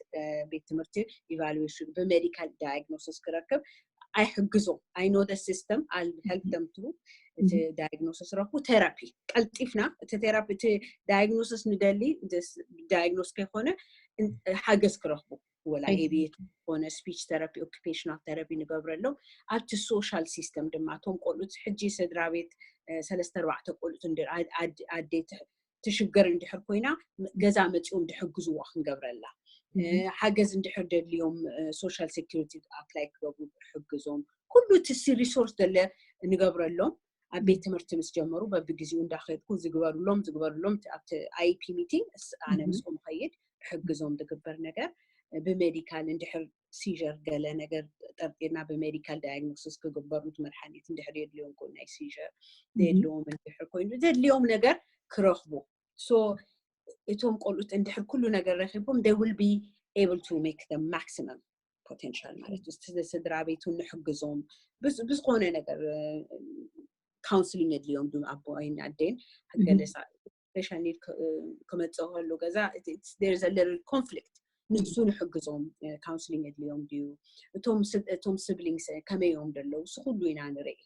ቤት ትምህርቲ evaluation ብ medical diagnosis ክረክብ ኣይሕግዞ I know the system I'll help them through እቲ diagnosis ረኽቡ therapy ቀልጢፍና እቲ therapy እቲ diagnosis ንደሊ diagnose ከይኮነ ሓገዝ ክረኽቡ ወላ ABA ኮነ speech therapy occupational therapy ንገብረሎም ኣብቲ social system ድማ እቶም ቆልዑት ሕጂ ስድራ ቤት ሰለስተ ኣርባዕተ ቆልዑት ኣዴት ትሽገር እንድሕር ኮይና ገዛ መፂኦም ድሕግዝዋ ክንገብረላ ሓገዝ እንድሕር ደድልዮም social security apply ክገብሩ ሕግዞም ኩሉ እቲ resource ደለ ንገብረሎም ኣብ ቤት ትምህርቲ ምስ ጀመሩ በብግዜኡ እንዳኸድኩ ዝግበሩሎም ዝግበሩሎም ኣብቲ IEP meeting ኣነ ምስኦም ኸይድ ሕግዞም ዝግበር ነገር ብ medical እንድሕር seizure ገለ ነገር ጠርጢርና ብ medical diagnosis ክግበሩ መድሓኒት እንድሕር የድልዮም ኮይኑ ናይ seizure ዘድልዎም እንድሕር ኮይኑ ዘድልዮም ነገር ክረኽቡ so እቶም ቆልዑት እንድሕር ኩሉ ነገር ረኺቦም they will be able to make the maximum potential ማለት እዩ ስድራ ቤቱ ንሕግዞም ብዝኾነ ነገር counseling የድልዮም ድ ኣቦይን ኣዴን ገለ special need ክመፅእ ከሉ ገዛ there is a little conflict ንሱ ንሕግዞም counseling የድልዮም ድዩ እቶም siblings ከመይ እዮም ደለዉ እሱ ኩሉ ኢና ንርኢ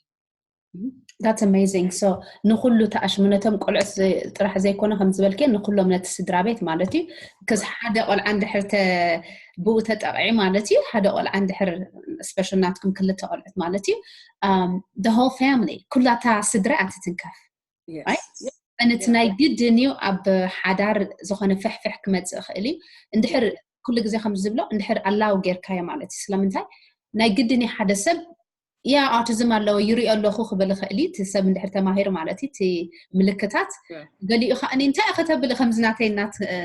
That's amazing. So ንኩሉ ተኣሽሙ ነቶም ቆልዑት ጥራሕ ዘይኮነ ከም ዝበልከ ንኩሎም ነቲ ስድራ ቤት ማለት እዩ። ከዚ ሓደ ቆልዓ እንድሕር ብኡ ተጠቕዒ ማለት እዩ። ሓደ ቆልዓ እንድሕር special ናትኩም ክልተ ቆልዑት ማለት እዩ። The whole family ኩላታ ስድራ እያ ትትንከፍ። ነቲ ናይ ግድን እዩ ኣብ ሓዳር ዝኾነ ፍሕፍሕ ክመፅእ ይኽእል እዩ። እንድሕር ኩሉ ግዜ ከም ዝብሎ እንድሕር ኣላው ጌርካዮ ማለት እዩ። ስለምንታይ ናይ ግድን እዩ ሓደ ሰብ ያ ኣውቲዝም ኣለዎ ይሪኦ ኣለኹ ክብል ይኽእል እዩ። እቲ ሰብ እንድሕር ተማሂሩ ማለት እዩ እቲ ምልክታት ገሊኡ ከዓ እንታይ ከተብል ከምዚ ናተይ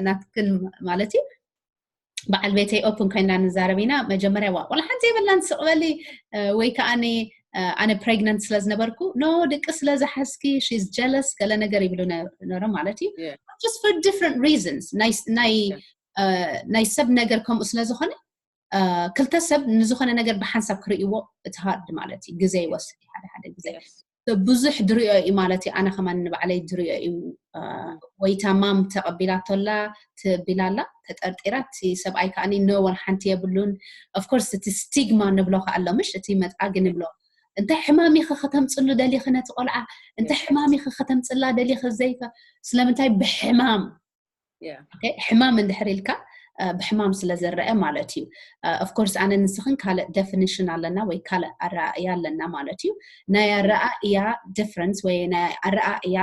ናትክን ማለት እዩ። በዓል ቤተይ ኦፕን ኮይና ንዛረብ ኢና። መጀመርያ ዋ ቆልዓ ሓንቲ የብላን ስቕ በሊ ወይ ከዓ ኣነ pregnant ስለ ዝነበርኩ no ድቂ ስለ ዝሓዝኪ she's jealous ገለ ነገር ይብሉ ነሮም ማለት እዩ። Just for different reasons ናይ ናይ ሰብ ነገር ከምኡ ስለ ዝኾነ ክልተ ሰብ ንዝኾነ ነገር ብሓንሳብ ክርእይዎ እቲ hard ማለት እዩ። ግዜ ይወስድ ሓደ ሓደ ግዜ ብዙሕ ድሪኦ እዩ ማለት እዩ። ኣነ ከማን ንባዕለይ ድሪኦ እዩ ወይ ታማም ተቐቢላቶላ ትቢላላ ተጠርጢራ እቲ ሰብኣይ ከዓ no ሓንቲ የብሉን። Of course እቲ stigma ንብሎ ከዓ ኣሎ ምሽ እቲ መጥዓጊ ንብሎ እንታይ ሕማም ኢኸ ከተምፅሉ ደሊኺ ነቲ ቆልዓ እንታይ ሕማም ኢኸ ከተምፅላ ደሊኺ ዘይፈ ስለምንታይ ብሕማም ሕማም እንድሕር ኢልካ ብሕማም ስለ ዝረአ ማለት እዩ። Of course ኣነ ንስኽን ካልእ definition ኣለና ወይ ካልእ ኣረኣእያ ኣለና ማለት እዩ። ናይ ኣረኣእያ difference ወይ ናይ ኣረኣእያ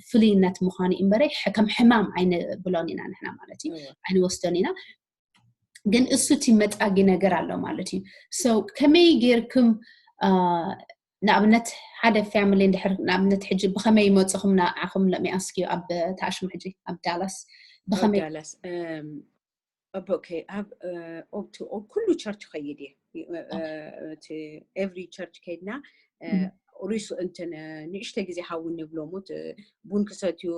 ፍልይነት ምዃኑ እምበረ ከም ሕማም ኣይንብሎን ኢና ንሕና ማለት እዩ ኣይንወስዶን ኢና። ግን እሱ እቲ መጻጊ ነገር ኣሎ ማለት እዩ። So ከመይ ጌርኩም ንኣብነት ሓደ family እንድሕር ንኣብነት ሕጂ ብኸመይ ይመፅኹም ንዓኹም let me ask you ኣብ ተኣሽሙ ሕጂ ኣብ ዳላስ ብኸመይ okay ኣብ ኩሉ church ኸይድ እየ every church ከይድና ሪሱ እንትን ንእሽተ ግዜ ሃው ንብሎሙት ቡን ክሰትዩ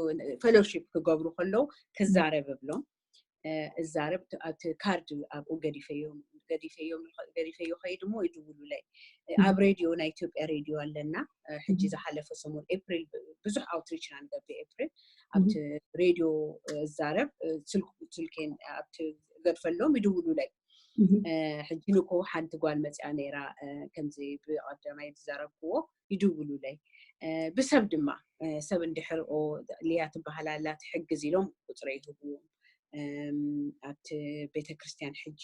fellowship ክገብሩ ከለዉ ክዛረብ ብሎም እዛረብ ኣብቲ ካርድ ኣብኡ ገዲፈዮም ገዲፈዮም ገዲፈዮ ከይድ እሞ ይድውሉለይ። ኣብ ሬድዮ ናይ ኢትዮጵያ ሬድዮ ኣለና። ሕጂ ዝሓለፈ ሰሙን ኤፕሪል ብዙሕ ኣውትሪች ኢና ንገብር። ኤፕሪል ኣብቲ ሬድዮ እዛረብ፣ ስልኬን ኣብቲ ገድፈሎም ይድውሉለይ። ሕጂ ንኮ ሓንቲ ጓል መፅያ ነይራ፣ ከምዚ ብቀዳማይ ዝዛረብክዎ ይድውሉለይ። ብሰብ ድማ ሰብ እንድሕር ሊያ ትበሃል ኣላ ትሕግዝ ኢሎም ቁፅረ ይህብዎም። ኣብቲ ቤተክርስትያን ሕጂ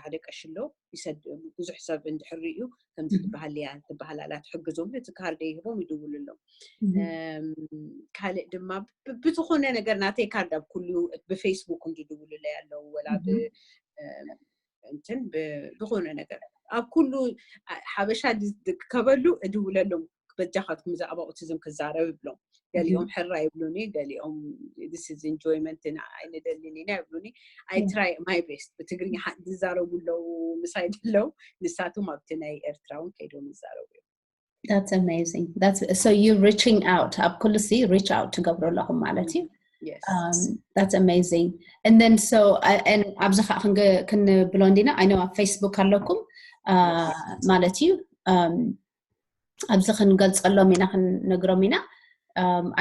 ሓደ ቀሽሎ ይሰድ ብዙሕ ሰብ እንድሕር ርእዩ ከምዚ ትበሃል ሊያ ትበሃል ኣላ ትሕግዞም እቲ ካርደ ይህቦም ይድውሉ ኣለዉ። ካልእ ድማ ብዝኾነ ነገር ናተይ ካርድ ኣብ ኩሉ ብፌስቡክ እንድድውሉለይ ኣለዉ ወላ እንትን ዝኾነ ነገር ኣብ ኩሉ ሓበሻ ከበሉ እድውለሎም። በጃኻትኩም ብዛዕባ ኦቲዝም ክዛረብ ይብሎም። ገሊኦም ሕራ ይብሉኒ፣ ገሊኦም this is enjoyment ኣይንደልን ኢና ይብሉኒ። I try my best። ብትግርኛ ዝዛረቡ ኣለዉ ምሳይ ዘለዉ፣ ንሳቶም ኣብቲ ናይ ኤርትራ እውን ከይዶም ይዛረቡ እዮም። That's amazing. That's so you reaching out ኣብ ኩሉ ሲ reach out ትገብሩ ኣለኹም ማለት እዩ። That's amazing. And then so and ኣብዚ ከዓ ክንብሎ እንዲና። I know ኣብ ፌስቡክ ኣለኩም ማለት እዩ። ኣብዚ ክንገልፀሎም ኢና ክንነግሮም ኢና።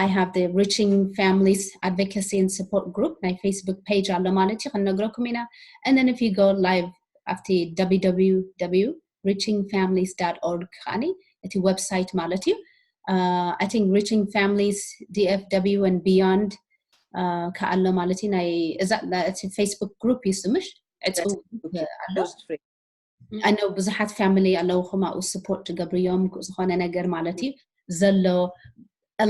I have the Reaching Families Advocacy and Support Group ናይ ፌስቡክ ፔጅ ኣሎ ማለት እዩ፣ ክንነግረኩም ኢና። And then if you go live ኣብቲ www reaching families dot org ከዓኒ እቲ ዌብሳይት ማለት እዩ። I think Reaching Families D F W and Beyond ከኣሎ ማለት እዩ። ናይ እዛ እቲ ፌስቡክ ግሩፕ እዩ ስምሽ ዕፅው ኣሎ። ኣነ ብዙሓት ፋሚሊ ኣለውኹም ኣብኡ ስፖርት ትገብርዮም ዝኾነ ነገር ማለት እዩ ዘሎ።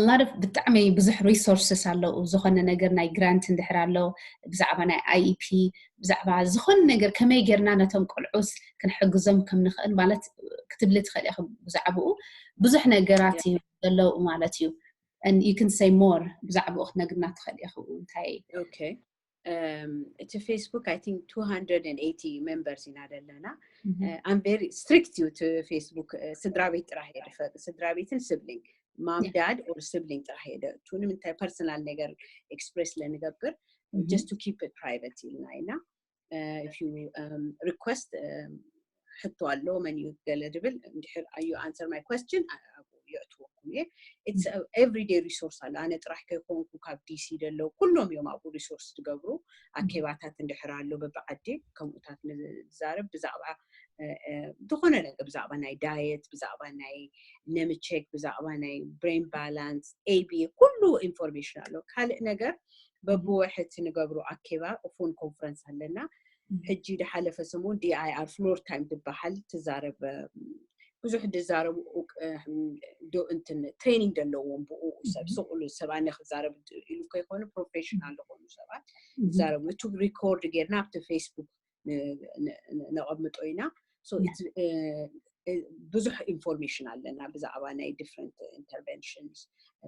Lot of ብጣዕሚ ብዙሕ ሪሶርስስ ኣለዉ። ዝኾነ ነገር ናይ ግራንት እንድሕር ኣሎ ብዛዕባ ናይ I E P ብዛዕባ ዝኾነ ነገር ከመይ ጌርና ነቶም ቆልዑስ ክንሕግዞም ከም ንኽእል ማለት ክትብሊ ትኽእል ኢኹ። ብዛዕባኡ ብዙሕ ነገራት እዩ ዘለዉ ማለት እዩ። And you can say more ብዛዕባኡ ክትነግርና ትኽእል ኢኹ እንታይ እቲ ፌስቡክ I think two hundred and eighty members ኢና ዘለና። I'm very strict እዩ እቲ ፌስቡክ። ስድራ ቤት ጥራሕ እየ ዝፈቅድ፣ ስድራ ቤትን ስብሊንግ፣ ማም ዳድ or ስብሊንግ ጥራሕ እየ። እቱ ንምንታይ ፐርሰናል ነገር ኤክስፕሬስ ለንገብር just to keep it private ኢልና ኢና። If you request ሕቶ ኣሎ መን እዩ ገለ ድብል እንድሕር you answer my question የእትወኩም እየ። It's everyday resource ኣሎ። ኣነ ጥራሕ ከይኮንኩ ካብ D C ደለዉ ኩሎም እዮም ኣብኡ ሪሶርስ ትገብሩ። ኣኬባታት እንድሕር ኣሎ በብዓዲ ከምኡታት ንዛረብ ብዛዕባ ዝኾነ ነገር ብዛዕባ ናይ ዳየት ብዛዕባ ናይ ነምቸክ ብዛዕባ ናይ ብሬን ባላንስ A B ኩሉ ኢንፎርሜሽን ኣሎ። ካልእ ነገር በብወርሒ እቲ ንገብሮ ኣኬባ ፎን ኮንፈረንስ ኣለና። ሕጂ ዝሓለፈ ሰሙን D I R ፍሎር ታይም ዝበሃል ትዛረብ ብዙሕ ዝዛረቡ እንትን ትሬኒንግ ዘለዎም ብኡ ሰብ ስቕሉ ሰብ ኣነ ክዛረብ ኢሉ ከይኮነ ፕሮፌሽናል ዝኾኑ ሰባት ዝዛረቡ እቲ ሪኮርድ ጌርና ኣብቲ ፌስቡክ ነቐምጦ ኢና። ብዙሕ ኢንፎርሜሽን ኣለና ብዛዕባ ናይ ዲፍረንት ኢንተርቨንሽንስ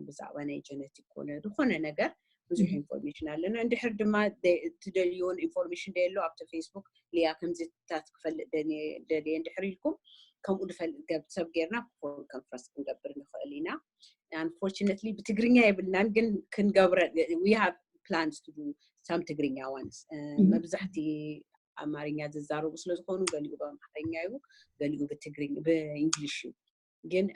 ብዛዕባ ናይ ጀነቲክ ኮነ ዝኾነ ነገር ብዙሕ ኢንፎርሜሽን ኣለና። እንድሕር ድማ ትደልዮን ኢንፎርሜሽን ደየሎ ኣብቲ ፌስቡክ ሊያ ከምዚታት ክፈልጥ ደልየ እንድሕር ኢልኩም ከምኡ ዝፈልጥ ሰብ ጌርና ፎን ኮንፈረንስ ክንገብር ንኽእል ኢና። Unfortunately ብትግርኛ የብልናን ግን ክንገብረ we have plans to do some ትግርኛ ones። መብዛሕቲ ኣማርኛ ዝዛረቡ ስለዝኾኑ ገሊኡ ብኣምሓርኛ እዩ፣ ገሊኡ ብትግርኛ ብእንግሊሽ እዩ። ግን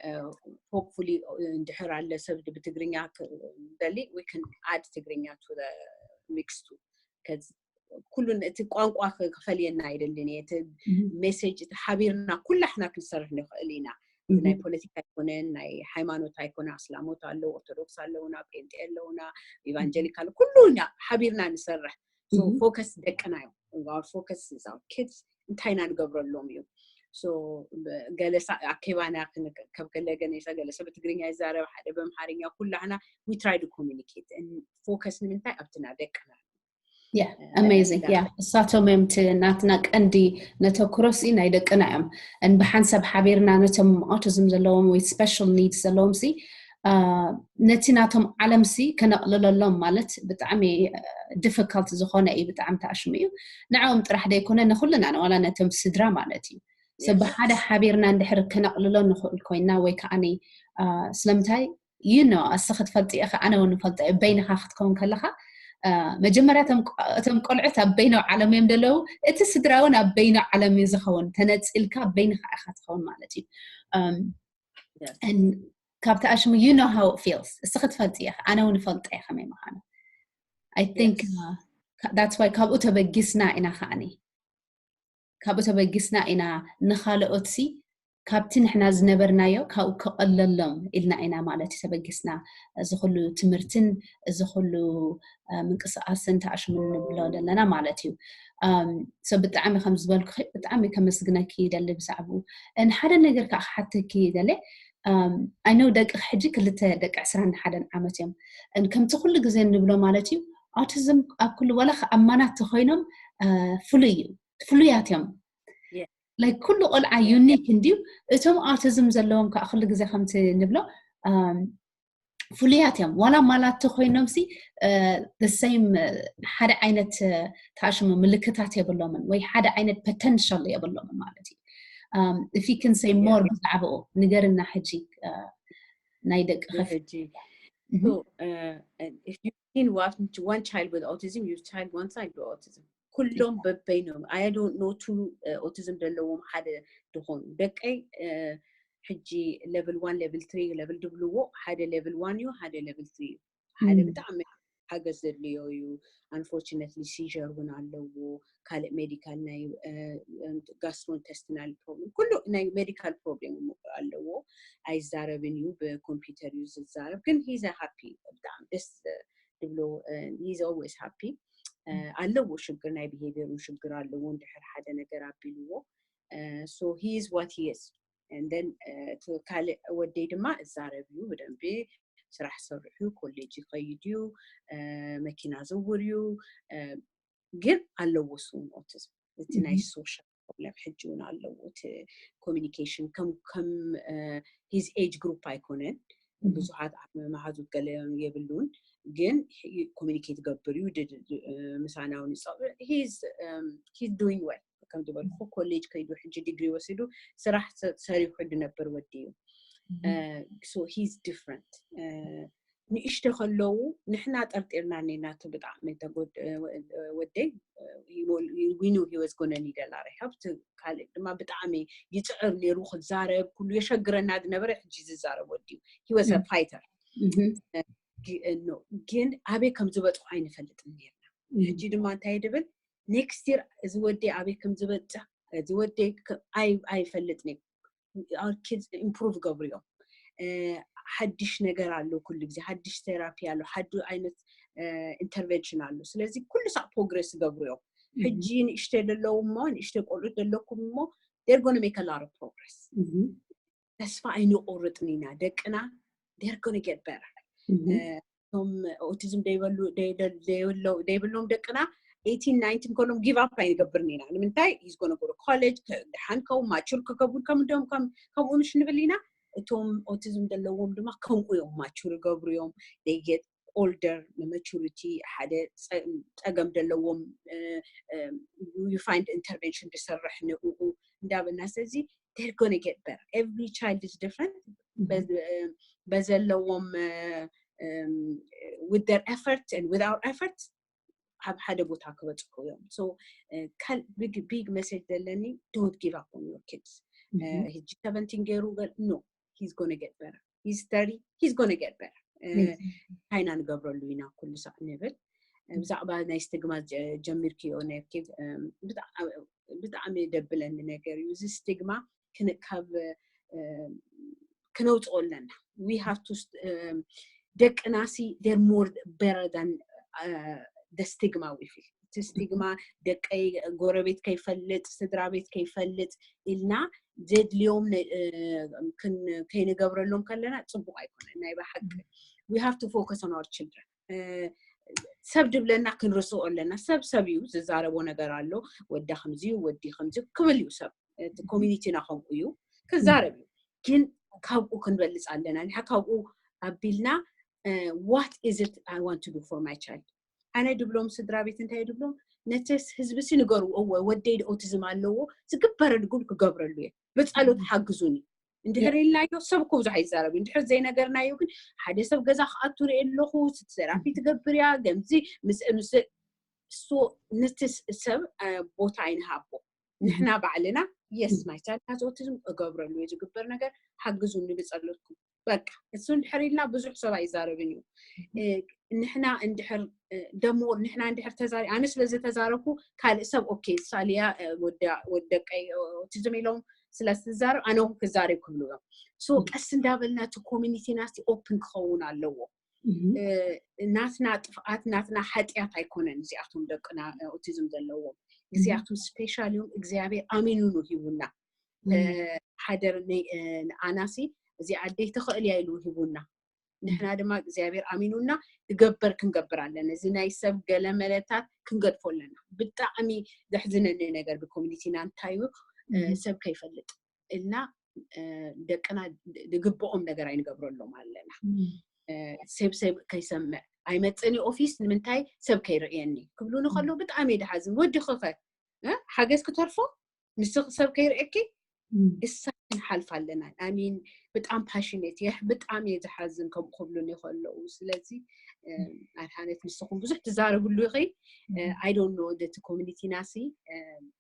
ሆፕፉሊ እንድሕር ኣለ ሰብ ብትግርኛ ክደሊ we can add ትግርኛ to mix to ኩሉን እቲ ቋንቋ ክፈልየና ኣይደልን እየ። እቲ ሜሴጅ እቲ ሓቢርና ኩላሕና ክንሰርሕ ንኽእል ኢና። ናይ ፖለቲካ ኣይኮነን፣ ናይ ሃይማኖት ኣይኮነ፣ ኣስላሞት ኣለዉ፣ ኦርቶዶክስ ኣለውና፣ ጴንጤ ኣለውና፣ ኢቫንጀሊካል ኩሉ ኢና ሓቢርና ንሰርሕ። ፎከስ ደቅና እዮም። Our focus is our kids። እንታይ ኢና ንገብረሎም እዩ። ገለሳ ኣኬባና ከብ ገለ ገኔሳ ገለሰ ብትግርኛ ይዛረብ ሓደ በምሓርኛ ኩላህና we try to communicate። ፎከስ ንምንታይ ኣብትና ደቅና ኣሜዚንግ ያ እሳቶም እዮም እቲ ናትና ቀንዲ ነተኩሮ ሲ ናይ ደቅና እዮም። ን ብሓንሳብ ሓቢርና ነቶም ኦቲዝም ዘለዎም ወይ ስፔሻል ኒድስ ዘለዎም ሲ ነቲ ናቶም ዓለም ሲ ከነቕልለሎም ማለት ብጣዕሚ ዲፊካልት ዝኾነ እዩ። ብጣዕሚ ተኣሽሙ እዩ። ንዕኦም ጥራሕ ዘይኮነ ንኩልና ንዋላ ነቶም ስድራ ማለት እዩ። ሰብ ብሓደ ሓቢርና እንድሕር ከነቕልሎ ንኽእል ኮይና ወይ ከዓ ስለምንታይ you know ኣስኺ ትፈልጢ ኢኺ ኣነ እውን እፈልጦ እየ በይንኻ ክትከውን ከለኻ መጀመርያ እቶም ቆልዑት ኣብ በይኖ ዓለም እዮም ዘለዉ። እቲ ስድራ እውን ኣብ በይኖ ዓለም እዩ ዝኸውን። ተነፂልካ በይንካ ኢካ ትኸውን ማለት እዩ። ካብቲ ኣሽሙ you know how it feels። እስኺ ትፈልጢ ኢኻ፣ ኣነ እውን እፈልጠ እየ ከመይ ምዃኑ። I think that's why ካብኡ ተበጊስና ኢና ከዓኒ። ካብኡ ተበጊስና ኢና ንኻልኦትሲ ካብቲ ንሕና ዝነበርናዮ ካብኡ ክቐለሎም ኢልና ኢና ማለት እዩ ተበጊስና። እዚ ኩሉ ትምህርትን እዚ ኩሉ ምንቅስቃስን ተኣሽሙን ንብሎ ዘለና ማለት እዩ። So ብጣዕሚ ከም ዝበልኩ ብጣዕሚ ከመስግነኪ ይደሊ ብዛዕባኡ። ሓደ ነገር ከዓ ክሓተኪ ይደለ። I know ደቂ ሕጂ ክልተ ደቂ ዕስራን ሓደን ዓመት እዮም። ከምቲ ኩሉ ግዜ እንብሎ ማለት እዩ ኣውቲዝም ኣብ ኩሉ ዋላ ኣማናት ተኮይኖም ፍሉይ እዩ፣ ፍሉያት እዮም። Like ኩሉ ቆልዓ unique እንድዩ። እቶም ኣውቲዝም ዘለዎም ከዓ ኩሉ ግዜ ከምቲ ንብሎ ፍሉያት እዮም። ዋላ ኣማናት ተኮይኖም ሲ the same ሓደ ዓይነት ተኣሽሙ ምልክታት የብሎምን ወይ ሓደ ዓይነት potential የብሎምን ማለት እዩ። If you can say more ብዛዕባኡ ንገርና ሕጂ ናይ ደቂ ከፍ if you seen one child with autism, you child one child with autism ኩሎም በበይኖም። I don't know two autism ዘለዎም ሓደ ዝኾኑ ደቀይ ሕጂ level one level three level ድብልዎ ሓደ level one እዩ፣ ሓደ level three እዩ። ሓደ ብጣዕሚ ሓገዝ ዘድልዮ እዩ። Unfortunately seizure እውን ኣለዎ። ካልእ medical ናይ gastrointestinal problem ኩሉ ናይ medical problem ኣለዎ። ኣይዛረብን እዩ፣ ብኮምፒውተር እዩ ዝዛረብ። ግን he's happy፣ ብጣዕሚ ደስ ድብሎ he's always happy። ኣለዎ ሽግር ናይ behaviour እውን ሽግር ኣለዎ። እንድሕር ሓደ ነገር ኣቢልዎ so he is what he is። And then ካልእ ወደይ ድማ እዛረብ እዩ ብደንቢ፣ ስራሕ ሰሪሑ ኮሌጅ ይኸይድ እዩ፣ መኪና ዝውር እዩ። ግን ኣለዎ እሱ እውን autism፣ እቲ ናይ social problem ሕጂ እውን ኣለዎ። እቲ communication ከም ከም his age group ኣይኮነን። ብዙሓት መሓዙት ገለ የብሉን፣ ግን communicate ገብር እዩ። ምሳና እውን ይፀውዕ። He's doing well ከም ዝበልኩ ኮሌጅ ከይዱ ሕጂ ዲግሪ ወሲዱ ስራሕ ሰሪሑ ዝነብር ወዲ እዩ። So he's different። ንእሽተ ከለዉ ንሕና ጠርጢርና ኔና እቲ ብጣዕሚ ወደይ we knew he was gonna need a lot of help። ካልእ ድማ ብጣዕሚ ይፅዕር ነይሩ ክዛረብ፣ ኩሉ የሸግረና ዝነበረ ሕጂ ዝዛረብ ወዲ እዩ። He was a fighter። ግን ኣበይ ከም ዝበፅሑ ኣይንፈልጥን ነርና። ሕጂ ድማ እንታይ ድብል next year እዚ ወዲ ኣበይ ከም ዝበፅሕ እዚ ወዲ ኣይፈልጥን። Our kids improve ገብሩ እዮም። ሓድሽ ነገር ኣሎ፣ ኩሉ ግዜ ሓድሽ ቴራፒ ኣሎ፣ ሓዱ ዓይነት intervention ኣሎ። ስለዚ ኩሉ ሳዕ progress ገብሩ እዮም። ሕጂ ንእሽተ ዘለዉ እሞ ንእሽተ ቆልዑት ዘለኩም እሞ they're gonna make a lot of progress። ተስፋ ኣይንቆርጥን ኢና። ደቅና they're gonna get better። እቶም autism ዘይብሎም ደቅና eighteen nineteen ከሎም give up ኣይንገብርን ኢና። ንምንታይ? He's gonna go to college፣ ደሓን ከም mature ክገብሩ ከምኡ ምሽ ንብል ኢና። እቶም autism ዘለዎም ድማ ከምኡ እዮም፣ mature ይገብሩ እዮም። They get older፣ ንmaቹሪቲ ሓደ ፀገም ዘለዎም you find intervention ዝሰርሕ ንኡ እንዳበልና። ስለዚ they're gonna get better። Every child is different። በዘለዎም with their effort and with our effort ኣብ ሓደ ቦታ ክበፅሑ እዮም። So big message ዘለኒ don't give up on your kids። ሕጂ seventeen ገይሩ no he's gonna get better፣ he's thirty he's gonna get better። ቻይና ንገብረሉ ኢና ኩሉ ሳዕ ንብል። ብዛዕባ ናይ ስቲግማ ጀሚርክዮ ነርኪ ብጣዕሚ ደብለኒ ነገር እዩ። እዚ ስቲግማ ካብ ክነውፅኦ ኣለና። We have to ደቅናሲ they're more better than the stigma we feel። እቲ ስቲግማ ደቀይ ጎረቤት ከይፈልጥ ስድራ ቤት ከይፈልጥ ኢልና ዘድልዮም ከይንገብረሎም ከለና ፅቡቅ ኣይኮነን። ናይ ብሓቂ we have to focus on our children። ሰብ ድብለና ክንርስኦ ኣለና። ሰብ ሰብ እዩ፣ ዝዛረቦ ነገር ኣሎ። ወዳ ከምዚ እዩ፣ ወዲ ከምዚ ክብል እዩ። ሰብ ኮሚኒቲና ከምኡ እዩ፣ ክዛረብ እዩ። ግን ካብኡ ክንበልፅ ኣለና። ንሓ ካብኡ ኣቢልና what is it I want to do for my child? ኣነ ድብሎም ስድራ ቤት እንታይ ድብሎም ነተስ ህዝቢ ሲ ንገሩ። እወ ወደይ ኦቲዝም ኣለዎ፣ ዝግበረ ድጉል ክገብረሉ እየ። ብፀሎት ሓግዙኒ። እንድሕር ኢልናዮ ሰብ እኮ ብዙሕ ኣይዛረብ። እንድሕር ዘይነገርናዮ ግን ሓደ ሰብ ገዛ ክኣቱ ርኢ ኣለኹ፣ ስተራፒ ትገብር እያ፣ ገምዚ ምስ ምስ እሱ ነቲ ሰብ ቦታ ኣይንሃቦ። ንሕና ባዕልና የስ ማይቻል ናቲ ኦቲዝም እገብረሉ እየ ዝግበር ነገር ሓግዙኒ ብጸሎትኩም በቃ። እሱ እንድሕር ኢልና ብዙሕ ሰብ ኣይዛረብን እዩ። ንሕና እንድሕር ደሞ ንሕና እንድሕር ተዛሪ ኣነ ስለ ዝተዛረብኩ ካልእ ሰብ ኦኬ ሳልያ ወደቀይ ኦቲዝም ኢሎም ስለ ዝዛረብ ኣነ እውን ክዛረብ ክብሉ እዮም። ሶ ቀስ እንዳበልና እቲ ኮሚኒቲና ሲ ኦፕን ክኸውን ኣለዎ። ናትና ጥፍኣት ናትና ሓጢኣት ኣይኮነን። እዚኣቶም ደቅና ኦቲዝም ዘለዎም እዚኣቶም ስፔሻል እዮም። እግዚኣብሔር ኣሚኑ ነው ሂቡና። ሓደ ንኣናሲ እዚኣ ኣደይ ትኽእል እያ ኢሉ ሂቡና። ንሕና ድማ እግዚኣብሔር ኣሚኑና እገበር ክንገብር ኣለና። እዚ ናይ ሰብ ገለ መለታት ክንገድፎ ኣለና። ብጣዕሚ ዘሕዝነኒ ነገር ብኮሚኒቲና እንታይ እዩ ሰብ ከይፈልጥ እና ደቅና ዝግብኦም ነገር ኣይንገብረሎም ኣለና። ሰብ ሰብ ከይሰምዕ ኣይመፅእን ኦፊስ ንምንታይ ሰብ ከይርእየኒ ክብሉ ንከሎ ብጣዕሚ ድሓዝን ወዲ ክኸ ሓገዝ ክተርፎ ንስኺ ሰብ ከይርእየኪ እሳ ክንሓልፍ ኣለና። ሚን ብጣም ፓሽኔት የ ብጣም እየ ዝሓዝን ከምኡ ክብሉን ይኸለዉ። ስለዚ ኣድሃነት ንስኹም ብዙሕ ትዛረብሉ ኢኺ። I don't know the community ናሲ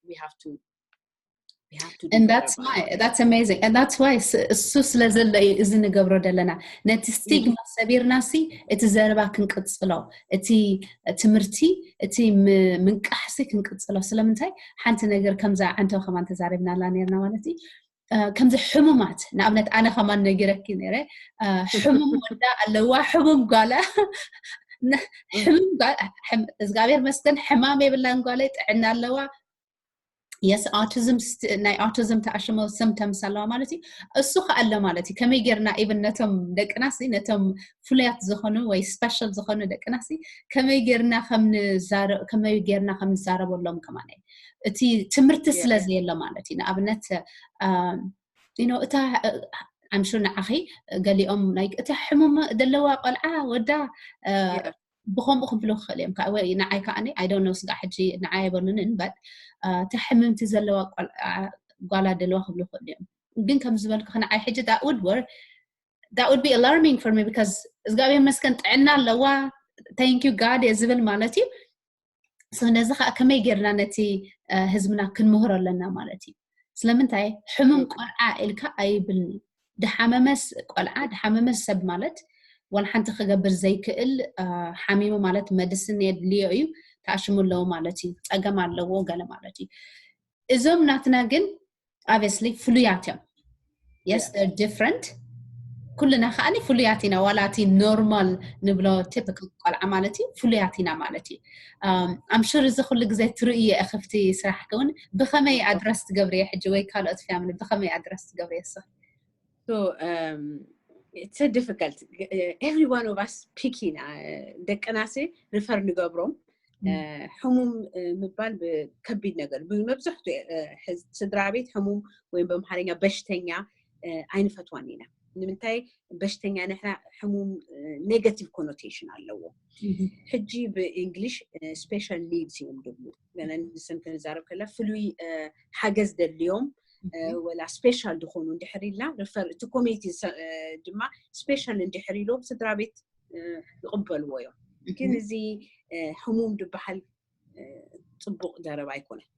we have to And that's why that's amazing and that's why እሱ ስለ ዘሎ እዩ እዚ ንገብሮ ዘለና። ነቲ ስቲግማ ሰቢርና ሲ እቲ ዘረባ ክንቅጽሎ እቲ ትምህርቲ እቲ ምንቃሕሲ ክንቅጽሎ ስለምንታይ ሓንቲ ነገር ከምዛ ዓንተው ከማን ተዛሪብናላ ነርና ማለት እዩ። ከምዚ ሕሙማት ንኣብነት ኣነ ከማን ነጊረኪ ነረ ሕሙም ወዳ ኣለዋ ሕሙም ጓላ እግዚኣብሔር መስገን ሕማም የብላን ጓለይ ጥዕና ኣለዋ። የስ ኣውቲዝም ናይ ኣውቲዝም ተኣሽሞ ስምተምስ ኣለዋ ማለት እዩ። እሱ ከኣለ ማለት እዩ ከመይ ጌርና ኢብን ነቶም ደቅናሲ ነቶም ፍሉያት ዝኾኑ ወይ ስፐሻል ዝኾኑ ደቅናሲ ከመይ ጌርና ከመይ ጌርና ከም ንዛረበሎም ከማነ እቲ ትምህርቲ ስለ ዘየሎ ማለት እዩ። ንኣብነት you know እታ I'm sure ንዓኺ ገሊኦም ናይ እታ ሕሙም ዘለዋ ቆልዓ ወዳ ብኸምኡ ክብሉ ክኽእል እዮም ወይ ንዓይ ከዓ I don't know ስጋዕ ሕጂ ንዓይ ኣይበሉንን but እታ ሕምምቲ ዘለዋ ቆልዓ ጓላ ደለዋ ክብሉ ክኽእሉ እዮም። ግን ከም ዝበልኩ ንዓይ ሕጂ that would work that would be alarming for me because እግዚኣብሔር መስገን ጥዕና ኣለዋ thank you God እየ ዝብል ማለት እዩ። ነዚ ከዓ ከመይ ጌርና ነቲ ህዝብና ክንምህሮ ኣለና ማለት እዩ። ስለምንታይ ሕሙም ቆልዓ ኢልካ ኣይብልኒ። ድሓመመስ ቆልዓ ድሓመመስ ሰብ ማለት ዋላ ሓንቲ ክገብር ዘይክእል ሓሚሙ ማለት መድስን የድልዮ እዩ። ተኣሽሙ ኣለዎ ማለት እዩ። ፀገም ኣለዎ ገለ ማለት እዩ። እዞም ናትና ግን obviously ፍሉያት እዮም። Yes they're different ኩልና ከዓኒ ፍሉያት ኢና። ዋላ እቲ ኖርማል ንብሎ ቲፒካል ቆልዓ ማለት እዩ ፍሉያት ኢና ማለት እዩ። I'm sure እዚ ኩሉ ግዜ ትርእዮ ኢኺ ኣብቲ ስራሕኪ እውን ብኸመይ ኣድረስ ትገብርዮ ሕጂ ወይ ካልኦት ፋሚሊ ብኸመይ ኣድረስ ትገብርዮ ንስኺ? So um, it's a difficult every one of us picky ኢና ደቅናሲ ሪፈር ንገብሮም ሕሙም ምባል ከቢድ ነገር መብዛሕትኡ ስድራ ቤት ሕሙም ወይም በምሓርኛ በሽተኛ ኣይንፈትዋን ኢና። ንምንታይ በሽተኛ ንሕና ሕሙም negative connotation ኣለዎ። ሕጂ ብእንግሊሽ special needs እዮም ዝብሉ። ንሰን ክንዛረብ ከላ ፍሉይ ሓገዝ ደልዮም ወላ ስፔሻል ዝኾኑ እንድሕር ኢልና ሪፈር እቲ ኮሚኒቲ ድማ ስፔሻል እንድሕር ኢሎም ስድራ ቤት ይቕበልዎ እዮም። ግን እዚ ሕሙም ዝበሃል ፅቡቕ ዘረባ ኣይኮነን።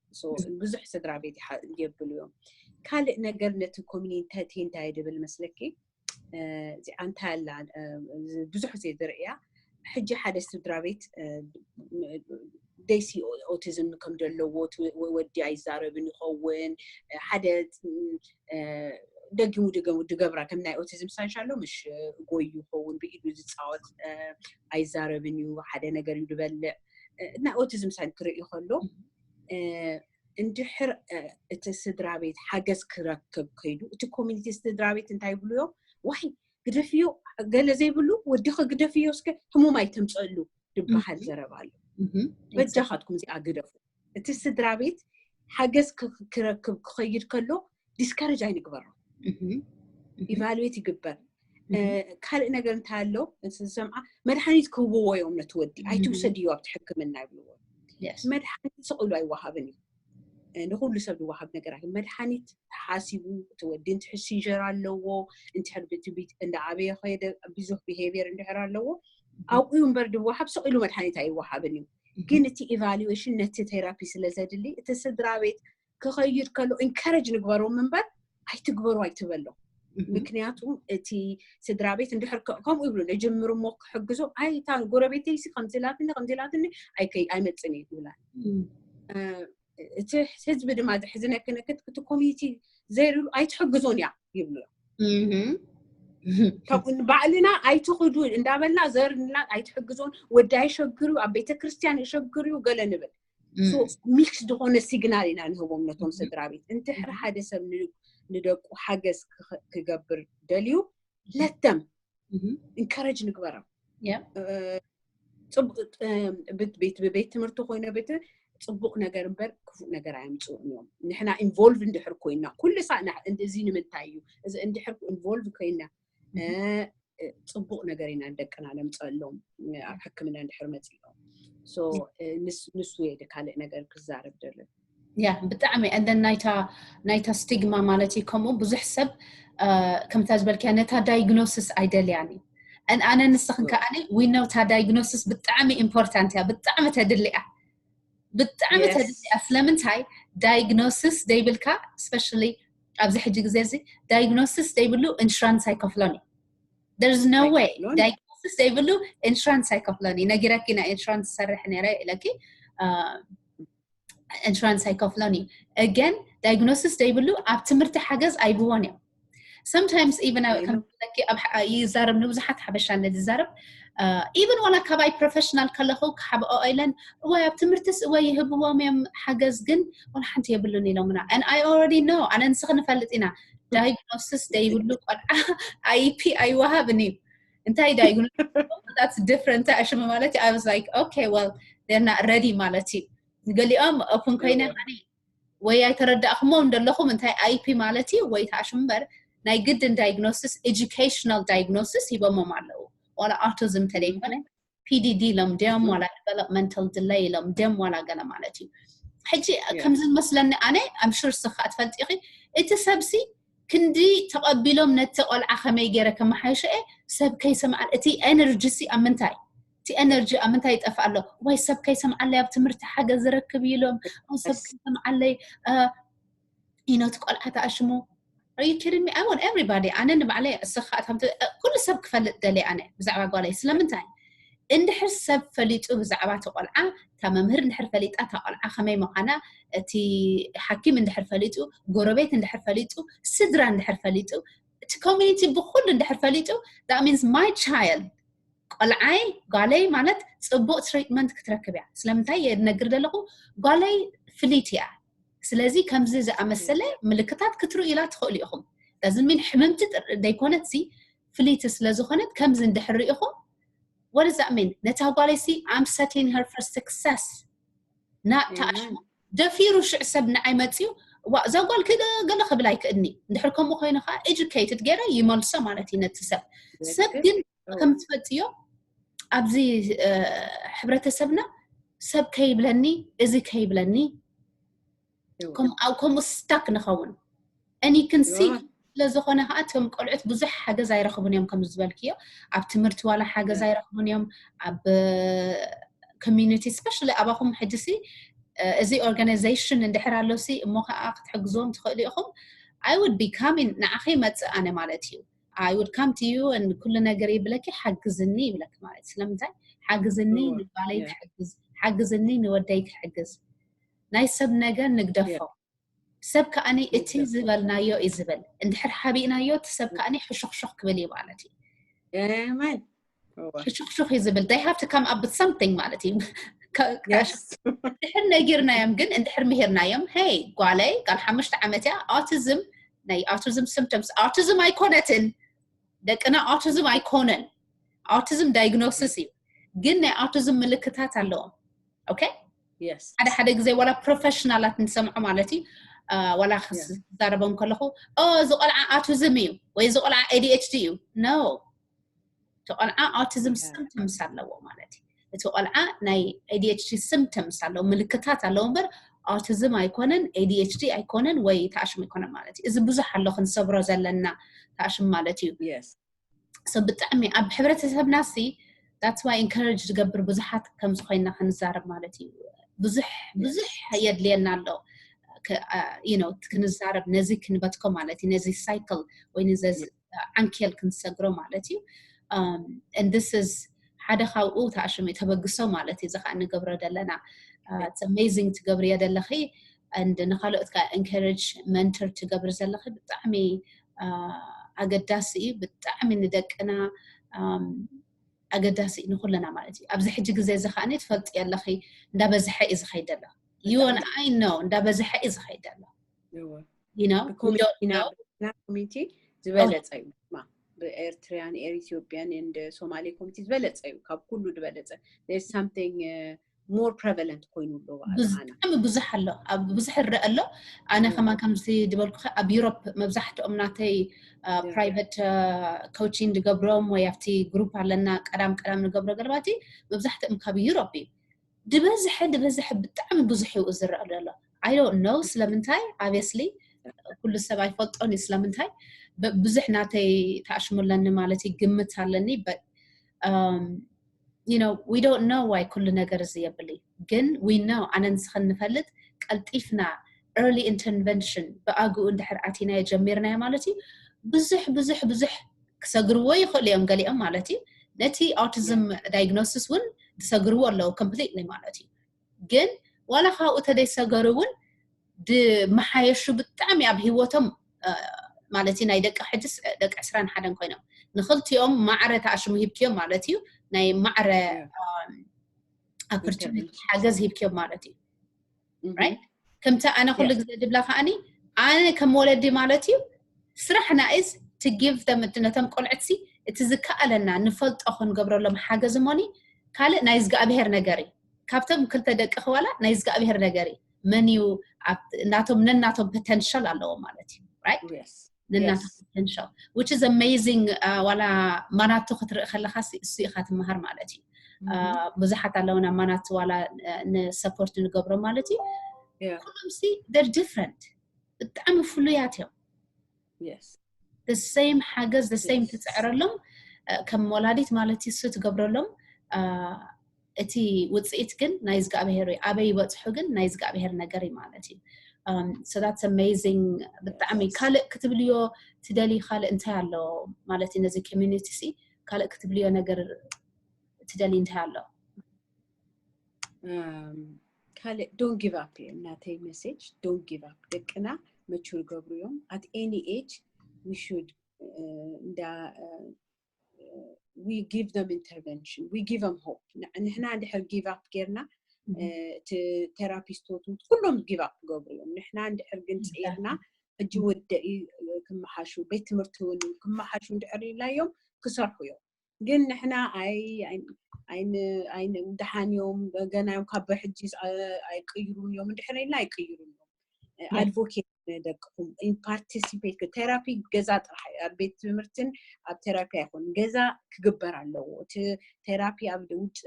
ብዙሕ ስድራ ቤት የብሉ እዮም። ካልእ ነገር ነቲ ኮሚኒቲ እንታይ ድብል መስለኪ? እዚኣ እንታይ ኣላ ብዙሕ ግዜ ዝርእያ ሕጂ ሓደ ስድራ ቤት ደይሲ ኦቲዝም ከም ዘለዎ ወዲ ኣይዛረብን ይኸውን ሓደ ደጊሙ ድገሙ ድገብራ ከም ናይ ኦቲዝም ሳንሻ ኣሎ ምሽ ጎዩ ይኸውን ብኢዱ ዝፃወት ኣይዛረብን እዩ ሓደ ነገር እዩ ዝበልዕ ናይ ኦቲዝም ሳይን ክርኢ ከሎ እንድሕር እቲ ስድራ ቤት ሓገዝ ክረክብ ከይዱ እቲ ኮሚኒቲ ስድራ ቤት እንታይ ይብሉ እዮም ዋይ ግደፍዮ ገለ ዘይብሉ ወዲኸ ግደፍዮ እስከ ህሙም ኣይተምፀሉ ዝበሃል ዘረባ ኣሎ። በጃኻትኩም እዚኣ ግደፉ። እቲ ስድራ ቤት ሓገዝ ክረክብ ክኸይድ ከሎ ዲስካሬጅ ኣይንግበሮ። ኢቫሉዌት ይግበር። ካልእ ነገር እንታይ ኣሎ ዝሰምዓ መድሓኒት ክህብዎ እዮም ነቲ ወዲ ኣይትውሰድዮ ኣብቲ ሕክምና ይብልዎ። መድሓኒት ስቕሉ ኣይወሃብን እዩ። ንኩሉ ሰብ ዝወሃብ ነገር ኣይ መድሓኒት ተሓሲቡ እቲ ወዲ እንት ሕሲንጀር ኣለዎ እንትሕር ብትቢት እንዳዓበየ ከደ ብዙሕ ቢሄቪየር እንድሕር ኣለዎ ኣብኡ እምበር ድወሃብ ስቕ ኢሉ መድሓኒት ኣይወሃብን እዩ ግን እቲ ኢቫሉዌሽን ነቲ ቴራፒ ስለ ዘድሊ እቲ ስድራ ቤት ክኸይድ ከሎ ኢንከረጅ ንግበሮም እምበር ኣይትግበሩ ኣይትበሎ ምክንያቱ እቲ ስድራ ቤት እንድሕር ከምኡ ይብሉ ንጅምር እሞ ክሕግዞ ኣይታ ጎረቤተይሲ ከምዚላትኒ ከምዚላትኒ ኣይመፅን እዩ ይብላል እቲ ህዝቢ ድማ ዘሕዝነክነክት እቲ ኮሚኒቲ ዘይርሉ ኣይትሕግዞን እያ ይብሉ ባዕልና ኣይትኽዱ እንዳበልና ዘርና ኣይትሕግዞን ወዲ ኣይሸግር እዩ ኣብ ቤተክርስትያን የሸግር እዩ ገለ ንብል ሚክስ ዝኾነ ሲግናል ኢና ንህቦም ነቶም ስድራ ቤት እንተ ሕር ሓደ ሰብ ንደቁ ሓገዝ ክገብር ደልዩ ለተም ኢንከረጅ ንግበሮም ቤት ትምህርቲ ኮይነ ቤት ፅቡቅ ነገር እምበር ክፉእ ነገር ኣየምፅኡን እዮም ንሕና ኢንቮልቭ እንድሕር ኮይና ኩሉ ሳ እዚ ንምንታይ እዩ እዚ እንድሕር ኢንቮልቭ ኮይና ፅቡቅ ነገር ኢና ንደቅና ነምፀሎም ኣብ ሕክምና እንድሕር መፅኦም ንሱ የደ ካልእ ነገር ክዛረብ ደሎ ያ ብጣዕሚ and then ናይታ ናይታ ስቲግማ ማለት እዩ ከምኡ ብዙሕ ሰብ ከምታ ዝበልክያ ነታ ዳይግኖሲስ ኣይደልያን እዩ ኣነ ንስኽን ከኣኒ we know እታ ዳይግኖሲስ ብጣዕሚ ኢምፖርታንት እያ ብጣዕሚ ተድሊ እያ ብጣዕሚ ተድሊ እያ ስለምንታይ ዳይግኖሲስ ደይብልካ especially ኣብዚ ሕጂ ግዜ እዚ ዳይግኖሲስ ደይብሉ ኢንሹራንስ ኣይከፍሎን እዩ there's no way diagnosis ዘይብሉ ኢንሹራንስ ኣይከፍሎን እዩ ነጊረኪ ናይ ኢንሹራንስ ዝሰርሕ ነረ ኢለኪ ኢንሹራንስ ኣይከፍሎን እዩ again diagnosis ዘይብሉ ኣብ ትምህርቲ ሓገዝ ኣይብዎን እዮም sometimes even ይዛረብ ንብዙሓት ሓበሻ ነዚ ይዛረብ even ዋላ ካባይ ፕሮፌሽናል ከለኹ ክሓብኦ ኢለን እወ ኣብ ትምህርትስ እወ ይህብዎም እዮም ሓገዝ ግን ዋላ ሓንቲ የብሉን ኢሎምና and I already know ኣነ ንስኺ ንፈልጥ ኢና ዳይግኖሲስ ደይብሉ ቆልዓ ኣይፒ ኣይወሃብን እዩ እንታይ ዳይግኖሲስ different ኣሽሙ ማለት እዩ I was like okay well they're not ready ማለት እዩ ገሊኦም ኦፕን ኮይነ ወይ ኣይተረዳእኩሞ እንደለኹም እንታይ ኣይፒ ማለት እዩ ወይ ተኣሽሙ እምበር ናይ ግድን ዳይግኖሲስ ኤጁኬሽናል ዳይግኖሲስ ሂቦሞም ኣለዉ ዋላ ኣውቲዝም ተለይኮነ ፒዲዲ ኢሎም ድዮም ዋላ ዲቨሎፕመንታል ድለይ ኢሎም ድዮም ዋላ ገለ ማለት እዩ ሕጂ ከምዚ ዝመስለኒ ኣነ ኣምሹር ስኻ ትፈልጢ ኢኺ እቲ ሰብሲ ክንዲ ተቐቢሎም ነቲ ቆልዓ ከመይ ገይረ ከመሓይሸ እየ ሰብ ከይሰምዓል እቲ ኤነርጂ ሲ ኣብ ምንታይ እቲ ኤነርጂ ኣብ ምንታይ ይጠፍእ ኣሎ ወይ ሰብ ከይሰምዓለይ ኣብ ትምህርቲ ሓገዝ ዝረክብ ኢሎም ሰብ ከይሰምዓለይ ኢኖቲ ቆልዓ ተኣሽሙ Are you kidding me? I want everybody. ኣነ ንባዕለይ እስኻ ኩሉ ሰብ ክፈልጥ ደልየ ኣነ ብዛዕባ ጓለይ ስለምንታይ እንድሕር ሰብ ፈሊጡ ብዛዕባ እቲ ቆልዓ እታ መምህር እንድሕር ፈሊጣ እታ ቆልዓ ከመይ ምዃና እቲ ሓኪም እንድሕር ፈሊጡ ጎረቤት እንድሕር ፈሊጡ ስድራ እንድሕር ፈሊጡ እቲ ኮሚኒቲ ብኩሉ እንድሕር ፈሊጡ that means my child ቆልዓይ ጓለይ ማለት ፅቡቅ ትሪትመንት ክትረክብ እያ ስለምንታይ የነግር ዘለኹ ጓለይ ፍሊት እያ ስለዚ ከምዚ ዝኣመሰለ ምልክታት ክትርእዩላ ትኽእሉ ኢኹም ዳዝሚን ሕምምቲ ዘይኮነት ሲ ፍሊት ስለ ዝኾነት ከምዚ እንድሕር ርኢኹም what does that mean ነታ ጓለይ ሲ I'm setting her for success not ተኣሽሙ ደፊሩ ሽዕ ሰብ ንዓይ መፅዩ እዛ ጓል ገለ ክብል ኣይክእድኒ እንድሕር ከምኡ ኮይኑ ከዓ ኤጁኬትድ ገይረ ይመልሶ ማለት እዩ ነቲ ሰብ ሰብ ግን ከም ትፈልጥዮ ኣብዚ ሕብረተሰብና ሰብ ከይብለኒ እዚ ከይብለኒ ከምኡ ስታክ ንኸውን እኒ ክንሲ ስለዝኾነ ከዓ እቶም ቆልዑት ብዙሕ ሓገዝ ኣይረኽቡን እዮም ከም ዝበልክዮ ኣብ ትምህርቲ ዋላ ሓገዝ ኣይረኽቡን እዮም ኣብ ኮሚኒቲ ስፔሻሊ ኣባኹም ሕጂ ሲ እዚ ኦርጋናይዜሽን እንድሕር ኣሎ ሲ እሞ ከዓ ክትሕግዝዎም ትኽእሉ ኢኹም I would be coming ንዓኺ መፅእ ኣነ ማለት እዩ I would come to you and ኩሉ ነገር ይብለኪ ሓግዝኒ ይብለኪ ማለት ስለምንታይ ሓግዝኒ ንባለይ ክሕግዝ ሓግዝኒ ንወደይ ክሕግዝ ናይ ሰብ ነገር ንግደፎ ሰብ ከኣኒ እቲ ዝበልናዮ እዩ ዝብል እንድሕር ሓቢእናዮ እቲ ሰብ ከኣኒ ሕሹኽሹኽ ክብል እዩ ማለት እዩ ሕሹኽሹኽ እዩ ዝብል they have to come up with something ማለት እዩ እንድሕር ነጊርናዮም ግን እንድሕር ምሂርናዮም ሄይ ጓለይ ጓል ሓሙሽተ ዓመት እያ autism ናይ autism symptoms autism ኣይኮነትን ደቅና autism ኣይኮነን autism diagnosis እዩ ግን ናይ autism ምልክታት ኣለዎም okay ሓደ ሓደ ግዜ ዋላ ፕሮፌሽናላት ንሰምዖ ማለት እዩ ዋላ ክዛረቦም ከለኹ እዚ ቆልዓ autism እዩ ወይ እዚ ቆልዓ ADHD እዩ no እቲ ቆልዓ autism symptoms ኣለዎ ማለት እዩ እቲ ቆልዓ ናይ ADHD symptoms ኣለዎ ምልክታት ኣለዎ እምበር autism ኣይኮነን፣ A D H D ኣይኮነን ወይ ተኣሽሙ ኣይኮነን ማለት እዩ። እዚ ብዙሕ ኣሎ ክንሰብሮ ዘለና ተኣሽሙ ማለት እዩ። Yes. So ብጣዕሚ ኣብ ሕብረተሰብና ሲ that's why encourage ዝገብር ብዙሓት ከም ዝኾይና ክንዛረብ ማለት እዩ። ብዙሕ ብዙሕ የድልየና ኣሎ። You know ክንዛረብ ነዚ ክንበትኮ ማለት እዩ። ነዚ cycle ወይ ነዚ ዓንኬል ክንሰግሮ ማለት እዩ። And this is ሓደ ካብኡ ተኣሽሙ ተበግሶ ማለት እዩ። እዚ ከዓ ንገብሮ ዘለና amazing ትገብርዮ ዘለኺ and ንካልኦት ከዓ encourage mentor ትገብሪ ዘለኺ ብጣዕሚ ኣገዳሲ እዩ። ብጣዕሚ ንደቅና ኣገዳሲ እዩ ንኩልና ማለት እዩ። ኣብዚ ሕጂ ግዜ እዚ ከዓ ትፈልጢ ኣለኺ እንዳበዝሐ እዩ ዝኸይድ ኣሎ። You and I know እንዳበዝሐ እዩ ዝኸይድ ኣሎ። You know ዝበለፀ እዩ። ብኤርትሪያን ኤር ኢትዮጵያን and ሶማሌ ኮሚኒቲ ዝበለፀ እዩ። ካብ ኩሉ ዝበለፀ something more prevalent ኮይኑ ኣሎ። ብጣዕሚ ብዙሕ ኣሎ፣ ኣብ ብዙሕ ይረአ ኣሎ። ኣነ ከማን ከምዚ ዝበልኩ ኣብ ዩሮፕ መብዛሕትኦም ናተይ private coaching ዝገብሮም ወይ ኣብቲ group ኣለና ቀዳም ቀዳም ንገብሮ ገለባቲ መብዛሕትኦም ካብ ዩሮፕ እዩ። ድበዝሐ ድበዝሐ ብጣዕሚ ብዙሕ ይው ዝረአ ዘሎ። I don't know ስለምንታይ፣ obviously ኩሉ ሰብ ኣይፈልጦን እዩ ስለምንታይ። ብዙሕ ናተይ ተኣሽሙ ኣለኒ ማለት ይግምት ኣለኒ። But you know we don't know why ኩሉ ነገር እዚ የብል ግን we know ኣነ ንስኽን ንፈልጥ ቀልጢፍና early intervention ብኣግኡ እንድሕር ኣቲናዮ ጀሚርናዮ ማለት እዩ። ብዙሕ ብዙሕ ብዙሕ ክሰግርዎ ይኽእሉ እዮም ገሊኦም ማለት እዩ። ነቲ autism diagnosis እውን ዝሰግርዎ ኣለዉ completely ማለት እዩ። ግን ዋላ ካብኡ ተደይሰገሩ እውን ድመሓየሹ ብጣዕሚ ኣብ ህይወቶም ማለት እዩ። ናይ ደቂ ሕጅስ ደቂ ዕስራን ሓደን ኮይኖም ንክልቲኦም ማዕረ ተኣሽሙ ሂብክዮም ማለት እዩ። ናይ ማዕረ opportunity ሓገዝ ሂብክዮም ማለት እዩ። ከምቲ ኣነ ኩሉ ግዜ ድብላ ከዓኒ ኣነ ከም ወለዲ ማለት እዩ ስራሕና is to give them ነቶም ቆልዕትሲ እቲ ዝከኣለና ንፈልጦ ክንገብረሎም ሓገዝ እሞኒ ካልእ ናይ እግዚኣብሄር ነገር እዩ። ካብቶም ክልተ ደቂ ክዋላ ናይ እግዚኣብሄር ነገር እዩ። መን እዩ ናቶም ነናቶም potential ኣለዎ ማለት እዩ። ነናቶም potential which is amazing። ዋላ ማናቱ ክትርኢ ከለካ እሱ ኢካ ትመሃር ማለት እዩ። ብዙሓት ኣለውና ማናቱ ዋላ ንሰፖርት ንገብሮ ማለት እዩ። ኩሎም ሲ they're different ብጣዕሚ ፍሉያት እዮም። The same ሓገዝ the same ትፅዕረሎም ከም ወላዲት ማለት እዩ እሱ ትገብረሎም። እቲ ውፅኢት ግን ናይ እግዚኣብሄር እዩ። ኣበይ ይበፅሑ ግን ናይ እግዚኣብሄር ነገር እዩ ማለት እዩ። So that's amazing። ብጣዕሚ ካልእ ክትብልዮ ትደሊ ካልእ እንታይ ኣሎ ማለት እዩ? ነዚ community ሲ ካልእ ክትብልዮ ነገር ትደሊ እንታይ ኣሎ? ካልእ don't give up እዩ ናተይ message። Don't give up። ደቅና mature ይገብሩ እዮም። At any age we should እንዳ we give them intervention, we give them hope። ንሕና እንድሕር give up ጌርና እቲ ቴራፒስቶት ኩሎም give up ክገብሩ እዮም። ንሕና እንድሕር ግን ፅዒርና ሕጂ ወደኢ ክመሓሹ ቤት ትምህርቲ እውን ክመሓሹ እንድሕር ኢልናዮም ክሰርሑ እዮም። ግን ንሕና ኣይ ኣይን ደሓን እዮም ገና እዮም ካብ ሕጂ ኣይቅይሩን እዮም እንድሕር ኢልና ኣይቅይሩን እዮም። Advocate ንደቅኹም participate። ቴራፒ ገዛ ጥራሕ ኣብ ቤት ትምህርትን ኣብ ቴራፒ ኣይኮን ገዛ ክግበር ኣለዎ። እቲ ቴራፒ ኣብ ውጭ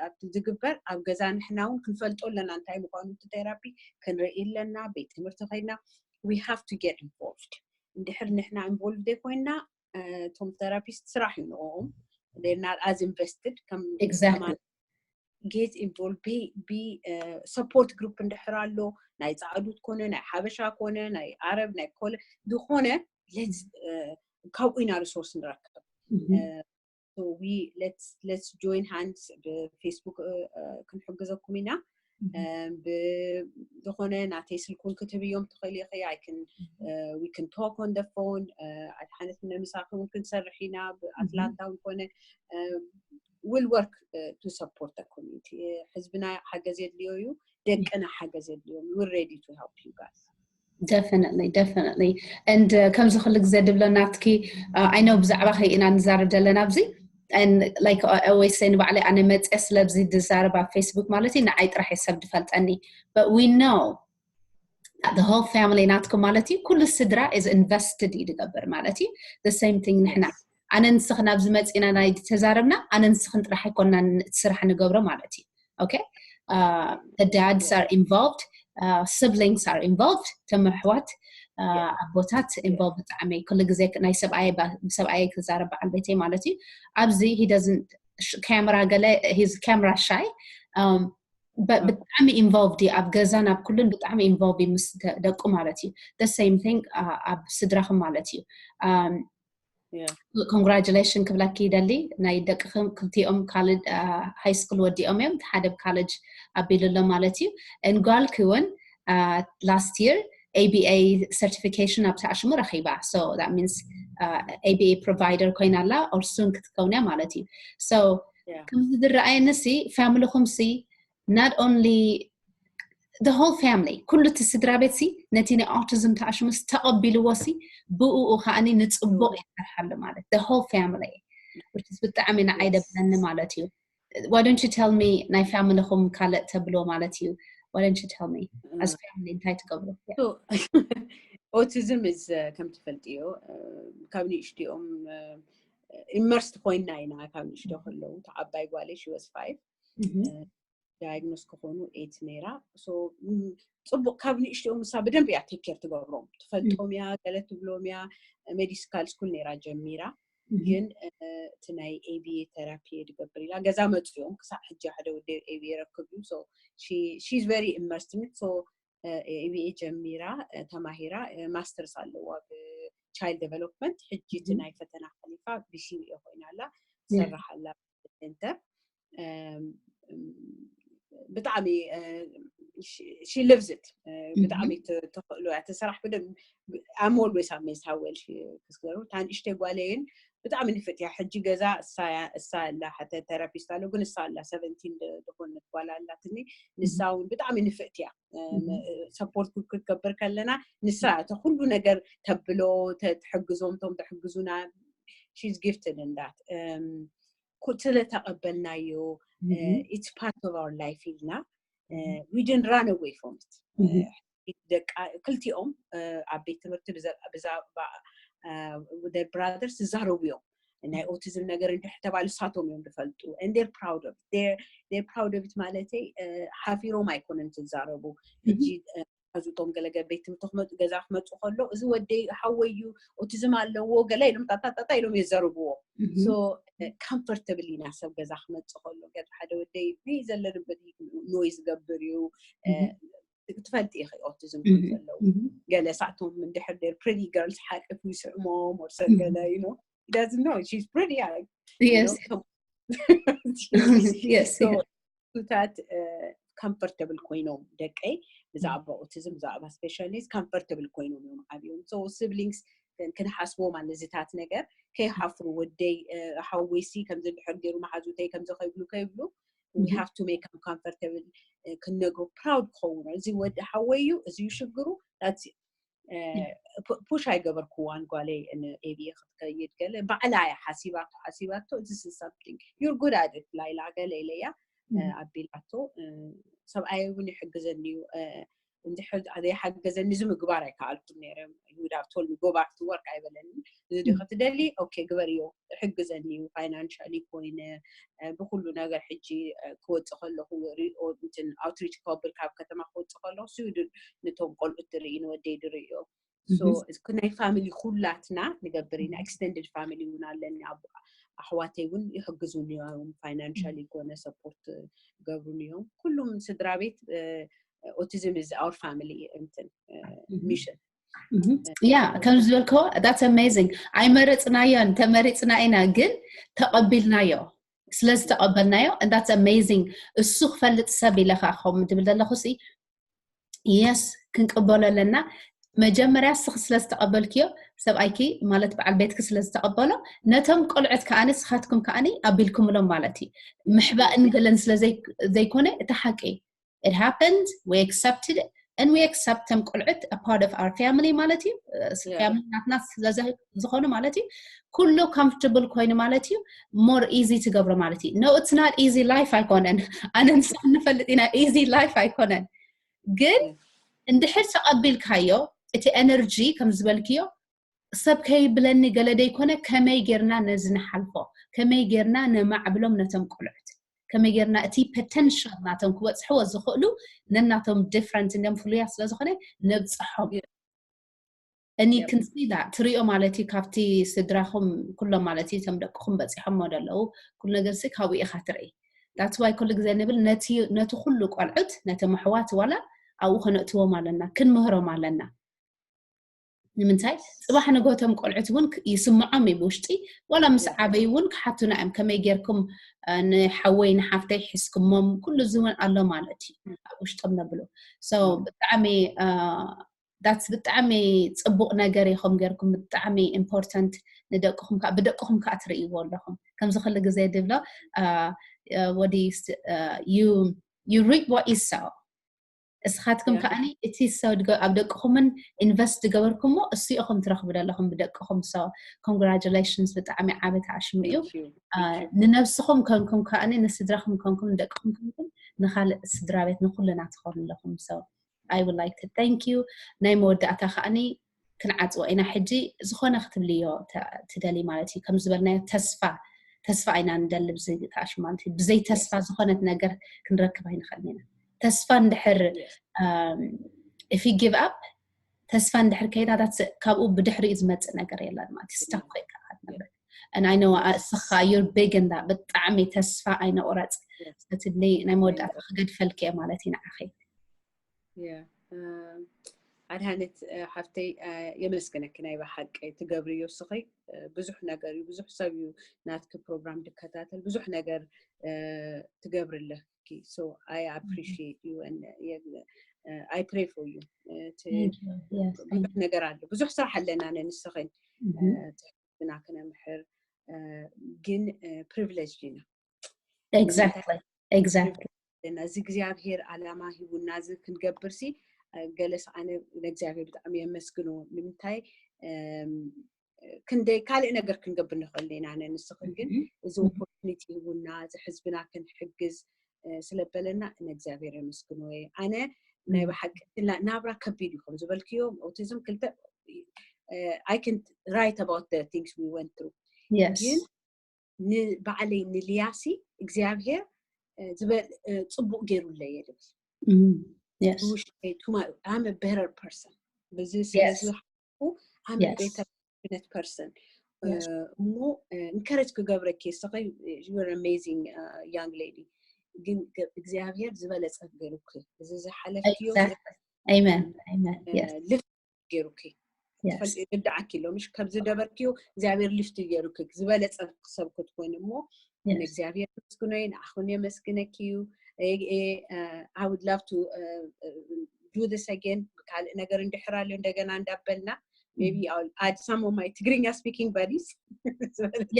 ኣብ ዝግበር ኣብ ገዛ ንሕና እውን ክንፈልጦ ኣለና እንታይ ምኳኑ እቲ ቴራፒ ክንርኢ ኣለና። ቤት ትምህርቲ ኮይና we have to get involved። እንድሕር ንሕና involved ዘይኮይና እቶም ቴራፒስት ስራሕ እዩ ንኦም they're not as invested ከም Exactly. Get involved be be support group እንድሕር ኣሎ ናይ ፃዕዱት ኮነ ናይ ሓበሻ ኮነ ናይ ዓረብ ናይ ኮለ ዝኾነ ካብኡ ኢና resource ንረክብ። So we let's let's join hands ብፌስቡክ ክንሕግዘኩም ኢና። ብዝኾነ ናተይ ስልኩን ክትህብዮም ትኽእሊ ኢኺ። I can we can talk on the phone። ኣድሓነት ምሳኺ እውን ክንሰርሕ ኢና ብኣትላንታ እውን ኮነ we'll work to support the community። ህዝብና ሓገዝ የድልዮ እዩ። ደቅና ሓገዝ የድልዮም። We're ready to help you guys. Definitely, definitely. And ከምዚ ኩሉ ግዜ ድብሎ ናትኪ I know ብዛዕባኺ ኢና ንዛረብ ዘለና ኣብዚ like always say ንባዕለይ ኣነ መፅየ ስለዚ ድዛረብ ኣብ ፌስቡክ ማለት እዩ ንዓይ ጥራሕ እዩ ሰብ ድፈልጠኒ። But we know the whole family ናትኩም ማለት እዩ ኩሉ ስድራ is invested እዩ ድገብር ማለት እዩ። The same thing ንሕና ኣነ ንስኽን ኣብዚ መፂና ናይ ተዛረብና ኣነ ንስኽን ጥራሕ ኣይኮንና እቲ ስራሕ ንገብሮ ማለት እዩ። Okay. The dads are involved. siblings are involved፣ ተመሕዋት ኣቦታት involved ብጣዕሚ ኩሉ ግዜ ናይ ሰብኣየ ብሰብኣየ ክዛረብ በዓል ቤተይ ማለት እዩ። ኣብዚ he doesn't camera ገለ he's camera shy ብጣዕሚ involved እዩ ኣብ ገዛን ኣብ ኩሉን ብጣዕሚ involved እዩ ምስ ደቁ ማለት እዩ። The same thing ኣብ ስድራኹም ማለት እዩ። Congratulation ክብለኪ ይደሊ። ናይ ደቅኹም ክልቲኦም college high school ወዲኦም እዮም፣ ሓደ college ኣቢሉ ኣሎ ማለት እዩ። ጓልኪ እውን last year A B A certification ኣብቲ ኣሽሙ ረኺባ። So that means A B A provider ኮይና ኣላ or soon ክትከውን እያ ማለት እዩ። So ከምዚ ዝረኣየኒ ሲ family ኹም ሲ not only the whole family ኩሉ እቲ ስድራ ቤት ሲ ነቲ ናይ autism ተኣሽሙስ ተቐቢልዎ ሲ ብእኡ ከዓኒ ንፅቡቕ ይሰርሓሉ ማለት the whole family which is ብጣዕሚ ንዓይ ደብለኒ ማለት እዩ። Why don't you tell me ናይ family ኹም ካልእ ተብሎ ማለት እዩ። Why don't you tell me as family እንታይ ትገብሩ? Autism is ከም ትፈልጥዮ ካብ ንእሽትኦም immersed ኮይና ኢና ካብ ንእሽቶ ከለዉ ተዓባይ ጓለይ she was five diagnose ክኾኑ eight ነይራ። So ፅቡቅ ካብ ንእሽትኦም ንሳ ብደንብ እያ take care ትገብሮም ትፈልጦም እያ ገለ ትብሎም እያ medical school ነይራ ጀሚራ ግን እቲ ናይ A B A therapy ድገብር ኢላ ገዛ መፅኦም ክሳዕ ሕጂ ሓደ ወደ A B A ረክብ እዩ። So she's very immersed in it. So A B A ጀሚራ ተማሂራ masters ኣለዋ ብ child development። ሕጂ እቲ ናይ ፈተና ሓሊፋ ብ C B A ኮይና ኣላ ትሰርሕ ኣላ center። ብጣዕሚ she lives it። ብጣዕሚ ተኽእሎ እያ ትስራሕ ብደም I'm always amazed how well ክትገሩ እታ ንእሽተይ ጓለይን ብጣዕሚ ንፍእቲ እያ። ሕጂ ገዛ እሳ ኣላ ሓደ therapist ኣሎ ግን እሳ ኣላ seventeen ዝኾነት ጓል ኣላትኒ ንሳ እውን ብጣዕሚ ንፍእቲ እያ። support group ክትገብር ከለና ንሳ እተ ኩሉ ነገር ተብሎ ትሕግዞም ቶም ትሕግዙና she's gifted in that። ስለተቐበልናዮ it's part of our life ኢልና we didn't run away from it። ደቃ ክልቲኦም ኣብ ቤት ትምህርቲ ብዛዕባ brothers ዝዛረቡ እዮም። ናይ autism ነገር እንድሕር ተባሉ ንሳቶም እዮም ዝፈልጡ and they're proud of it። They're proud of it ማለተይ ሓፊሮም ኣይኮነን ዝዛረቡ። ሕጂ ሓዙቶም ገለገ ቤት ትምህርቲ ክመፁ ገዛ ክመፁ ከሎ እዚ ወደይ ሓወይ እዩ autism ኣለዎ ገለ ኢሎም ጣጣጣጣ ኢሎም የዘርብዎ። So comfortable ኢና ሰብ ገዛ ክመፁ ከሎ ገ ሓደ ወደይ ዘለ noise ዝገብር እዩ ትፈልጢ ኢኺ autism ዘለዉ ገለ ሳቶም እንድሕር pretty girls ሓቂፉ ይስዕሞም ወርሰ ገለ you know he doesn't know she's pretty yes yes ታት comfortable ኮይኖም ደቀይ ብዛዕባ autism ብዛዕባ special needs comfortable ኮይኖም እዮም ዓብዮም። So siblings ክንሓስቦ ማለት ዝታት ነገር ከይሓፍሩ ወደይ ሓወይሲ ከምዚ እንድሕር ገይሩ መሓዙተይ ከምዚ ከይብሉ ከይብሉ we have to make them comfortable። ክንነግሮ proud ክኸውን እዚ ወዲ ሓወይ እዩ እዚ እዩ ሽግሩ push ኣይገበርክዋን ጓለይ ን A B A ክትከይድ ገለ ባዕላ እያ ሓሲባቶ ሓሲባቶ this is something you're good at it ላይላ ገለ ኢለያ ኣቢላቶ ሰብኣይ እውን ይሕግዘኒ እዩ እንድሕር ዘይሓገዘኒ እዚ ምግባር ኣይከኣልኩን ነይረ you would have told me go back to work ኣይበለኒ እዚ ዲ ክትደሊ okay ግበርዮ ሕግዘኒ እዩ financially ኮይነ ብኩሉ ነገር ሕጂ ክወፅእ ከለኹ outreach ክገብር ካብ ከተማ ክወፅእ ከለኹ ስዊድን ንቶም ቆልዑት ድርኢ ንወደይ ድርእዮ ናይ family ኩላትና ንገብር ኢና extended family እውን ኣለኒ ኣሕዋተይ እውን ይሕግዙኒ እዮም financially ኮነ support ይገብሩኒ እዮም ኩሉም ስድራ ቤት autism is our family እንትን mission yeah ከም ዝበልከዎ that's amazing ኣይመረፅናዮን ተመሪፅና ኢና ግን ተቐቢልናዮ ስለዝተቐበልናዮ that's amazing እሱ ክፈልጥ ሰብ ኢለካ ከም ትብል ዘለኹ ሲ yes ክንቅበሎ ኣለና መጀመርያ ስኽ ስለ ዝተቐበልክዮ ሰብኣይኪ ማለት በዓል ቤትኪ ስለ ዝተቐበሎ ነቶም ቆልዑት ከዓኒ ስኻትኩም ከዓኒ ኣቢልኩምሎም ማለት እዩ ምሕባእን ገለን ስለ ዘይኮነ እቲ ሓቂ it happened we accepted it and we accept them ቆልዑት a part of our family ማለት እዩ family ናትና ዝኾኑ ማለት እዩ ኩሉ comfortable ኮይኑ ማለት እዩ more easy ትገብሮ ማለት እዩ no it's not easy life ኣይኮነን ኣነ ንስኻ ንፈልጥ ኢና easy life ኣይኮነን ግን እንድሕር ተቐቢልካዮ እቲ energy ከም ዝበልክዮ ሰብ ከይብለኒ ገለ ደይኮነ ከመይ ጌርና ነዚ ንሓልፎ ከመይ ጌርና ነማዕብሎም ነቶም ቆልዑት ከመይ ጌርና እቲ potential ናቶም ክበጽሕዎ ዝኽእሉ ነናቶም different እንዲም ፍሉያ ስለ ዝኾነ ነብጽሖም። And you can see that ትሪኦ ማለት እዩ ካብቲ ስድራኹም ኩሎም ማለት እዩ እቶም ደቅኹም በጺሖሞ ደለዉ ኩሉ ነገር ሲ ካብኡ ኢኻ ትርኢ። That's why ኩሉ ግዜ ንብል ነቲ ነቲ ኩሉ ቆልዑት ነቲ ምሕዋት ዋላ ኣብኡ ከነእትዎም ኣለና ክንምህሮም ኣለና። ንምንታይ ጽባሕ ንጎቶም ቆልዑት እውን ይስምዖም እዩ ብውሽጢ ዋላ ምስ ዓበይ እውን ክሓቱና እዮም ከመይ ጌርኩም ንሓወይ ንሓፍተይ ሒዝኩሞም ኩሉ እዚ እውን ኣሎ ማለት እዩ ኣብ ውሽጦም ነብሉ። So ብጣዕሚ that's ብጣዕሚ ጽቡቕ ነገር ኢኹም ጌርኩም ብጣዕሚ important ንደቅኹም ከዓ ብደቅኹም ከዓ ትርእይዎ ኣለኹም ከምዚ ኩሉ ግዜ ድብሎ what you you reap what you sow እስኻትኩም ከዓኒ እቲ ሰው ኣብ ደቅኹምን invest ዝገበርኩሞ እሱ ኢኹም ትረኽቡ ዘለኹም ብደቅኹም so congratulations ብጣዕሚ ዓቢ ተኣሽሙ እዩ ንነብስኹም ከንኩም ከዓኒ ንስድራኹም ከንኩም ንደቅኹም ከንኩም ንኻልእ ስድራ ቤት ንኩልና ትኾኑ ኣለኹም so I would like to thank you ናይ መወዳእታ ከዓኒ ክንዓጽዎ ኢና ሕጂ ዝኾነ ክትብልዮ ትደሊ ማለት እዩ ከም ዝበልናዮ ተስፋ ተስፋ ኢና ንደሊ ብዘይ ተኣሽሙ ማለት እዩ ብዘይ ተስፋ ዝኾነት ነገር ክንረክብ ኣይንኽእልን ኢና ተስፋ እንድሕር if you give up ተስፋ እንድሕር ከይዳ ካብኡ ብድሕሪኡ ዝመፅእ ነገር የለን ማለት እዩ ስታክ ኮይንካ ትነብር and I know እስኻ you're big in that ብጣዕሚ ተስፋ ኣይነቑረፅ ትብሊ ናይ መወዳእታ ክገድፈልክ እየ ማለት እዩ ንዓኺ ኣድሃነት ሓፍተይ የመስግነኪ ናይ ብሓቂ ትገብርዮ ስኺ ብዙሕ ነገር እዩ ብዙሕ ሰብ እዩ ናትኪ ፕሮግራም ዝከታተል ብዙሕ ነገር ትገብርለኪ so I appreciate you and I pray for you ብዙሕ ነገር ኣሎ ብዙሕ ስራሕ ኣለና ነንስኽን ህዝብና ክነምሕር ግን privilege ኢና exactly exactly እዚ እግዚኣብሄር ኣላማ ሂቡና እዚ ክንገብር ሲ ገለስ ኣነ ንእግዚኣብሄር ብጣዕሚ የመስግኖ ንምንታይ ክንደይ ካልእ ነገር ክንገብር ንኽእል ኢና ኣነ ንስኽን ግን እዚ opportunity ሂቡና እዚ ህዝብና ክንሕግዝ ስለበለና ንእግዚኣብሄር የመስግኖ ኣነ ናይ ብሓቂ ናብራ ከቢድ እዩ ከም ዝበልክዮ autism ክልተ I can write about the things we went through ግን ንባዕለይ ንልያሲ እግዚኣብሄር ዝበል ፅቡቅ ገይሩለየ ልብል I'm a better person በዚ ስለዚ I'm a better person እሞ encourage ክገብረኪ እስኺ you're amazing young lady ግን እግዚኣብሄር ዝበለፀ ገይሩኪ እዚ ዝሓለፍክዮ Amen. Amen. Yes. ልፍት ገይሩኪ ትፈልጢ ይርድዓኪ ኣሎ ምሽ ከም ዝደበርክዮ እግዚኣብሔር ልፍት ገይሩኪ ዝበለፀ ሰብ ክትኮን እሞ እግዚኣብሔር የመስግኖ ንዓኹን የመስግነኪ እዩ I would love to do this again ካልእ ነገር እንድሕር ኣሎ እንደገና እንዳበልና maybe I'll add some of my ትግርኛ speaking buddies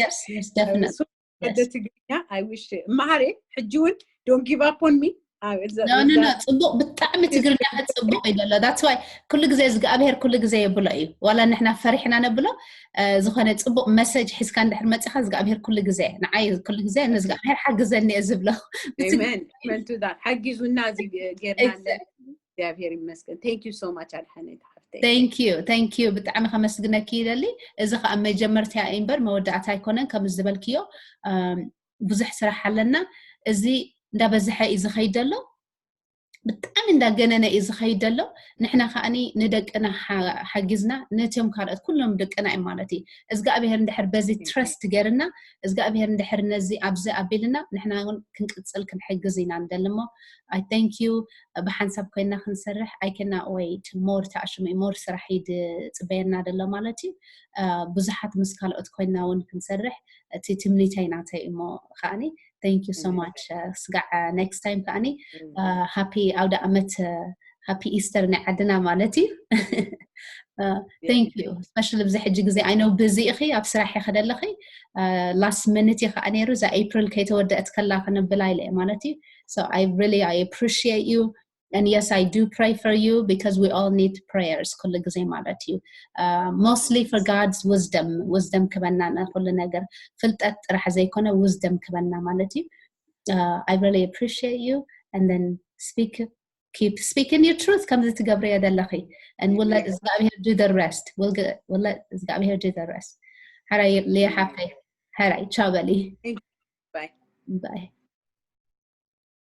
Yes, yes, definitely. ወደ ትግርኛ I wish መሃሬ ሕጂ እውን don't give up on me no no no ጽቡቅ ብጣዕሚ ትግርኛ ጽቡቅ እዩ ዘሎ that's why ኩሉ ግዜ እግዚኣብሔር ኩሉ ግዜ የብሎ እዩ ዋላ ንሕና ፈሪሕና ነብሎ ዝኾነ ጽቡቅ message ሒዝካ እንድሕር መጺኻ እግዚኣብሔር ኩሉ ግዜ ንዓይ ኩሉ ግዜ ንእግዚኣብሔር ሓግዘኒ እየ ዝብሎ ሓጊዙና እዚ ጌርና እግዚኣብሔር ይመስገን thank you so much ኣድሓነይ ሓፍተይ thank you thank you ብጣዕሚ ከመስግነኪ ይደሊ እዚ ከዓ መጀመርትያ እዩ እምበር መወዳእታ ኣይኮነን ከም ዝበልክዮ ብዙሕ ስራሕ ኣለና እዚ እንዳበዝሐ እዩ ዝኸይድ ዘሎ ብጣዕሚ እንዳገነነ እዩ ዝኸይድ ዘሎ ንሕና ከዓኒ ንደቅና ሓጊዝና ነትዮም ካልኦት ኩሎም ደቅና እዮም ማለት እዩ እግዚኣብሔር እንድሕር በዚ trust ገርና እግዚኣብሔር እንድሕር ነዚ ኣብዚ ኣቢልና ንሕና እውን ክንቅፅል ክንሕግዝ ኢና ንደሊ እሞ I thank you ብሓንሳብ ኮይና ክንሰርሕ I cannot wait more ተኣሽሙ more ስራሕ እዩ ዝፅበየና ዘሎ ማለት እዩ ብዙሓት ምስ ካልኦት ኮይና እውን ክንሰርሕ እቲ ትምኒተይ ናተይ እሞ ከዓኒ thank you so much ስጋዕ next time ከዓኒ happy ኣውደ ዓመት happy Easter ናይ ዓድና ማለት እዩ thank you especially ብዚ ሕጂ ግዜ I know busy ኢኺ ኣብ ስራሕ ኢኺ ደለኺ last minute እዩ ከዓ ነይሩ እዛ April ከይተወደአት ከላ ክንብል ኢለ ማለት እዩ so I really I appreciate you and yes I do pray for you because we all need prayers ኩሉ ግዜ ማለት እዩ mostly for God's wisdom wisdom ክበና ንኩሉ ነገር ፍልጠት ጥራሕ ዘይኮነ wisdom ክበና ማለት እዩ I really appreciate you and then speak keep speaking your truth ከምዚ ትገብርዮ ዘለኺ and we'll let እግዚኣብሔር do the rest we'll let እግዚኣብሔር do the rest ሕራይ ሊያ ሓፍተይ ሕራይ ቻው በሊ bye bye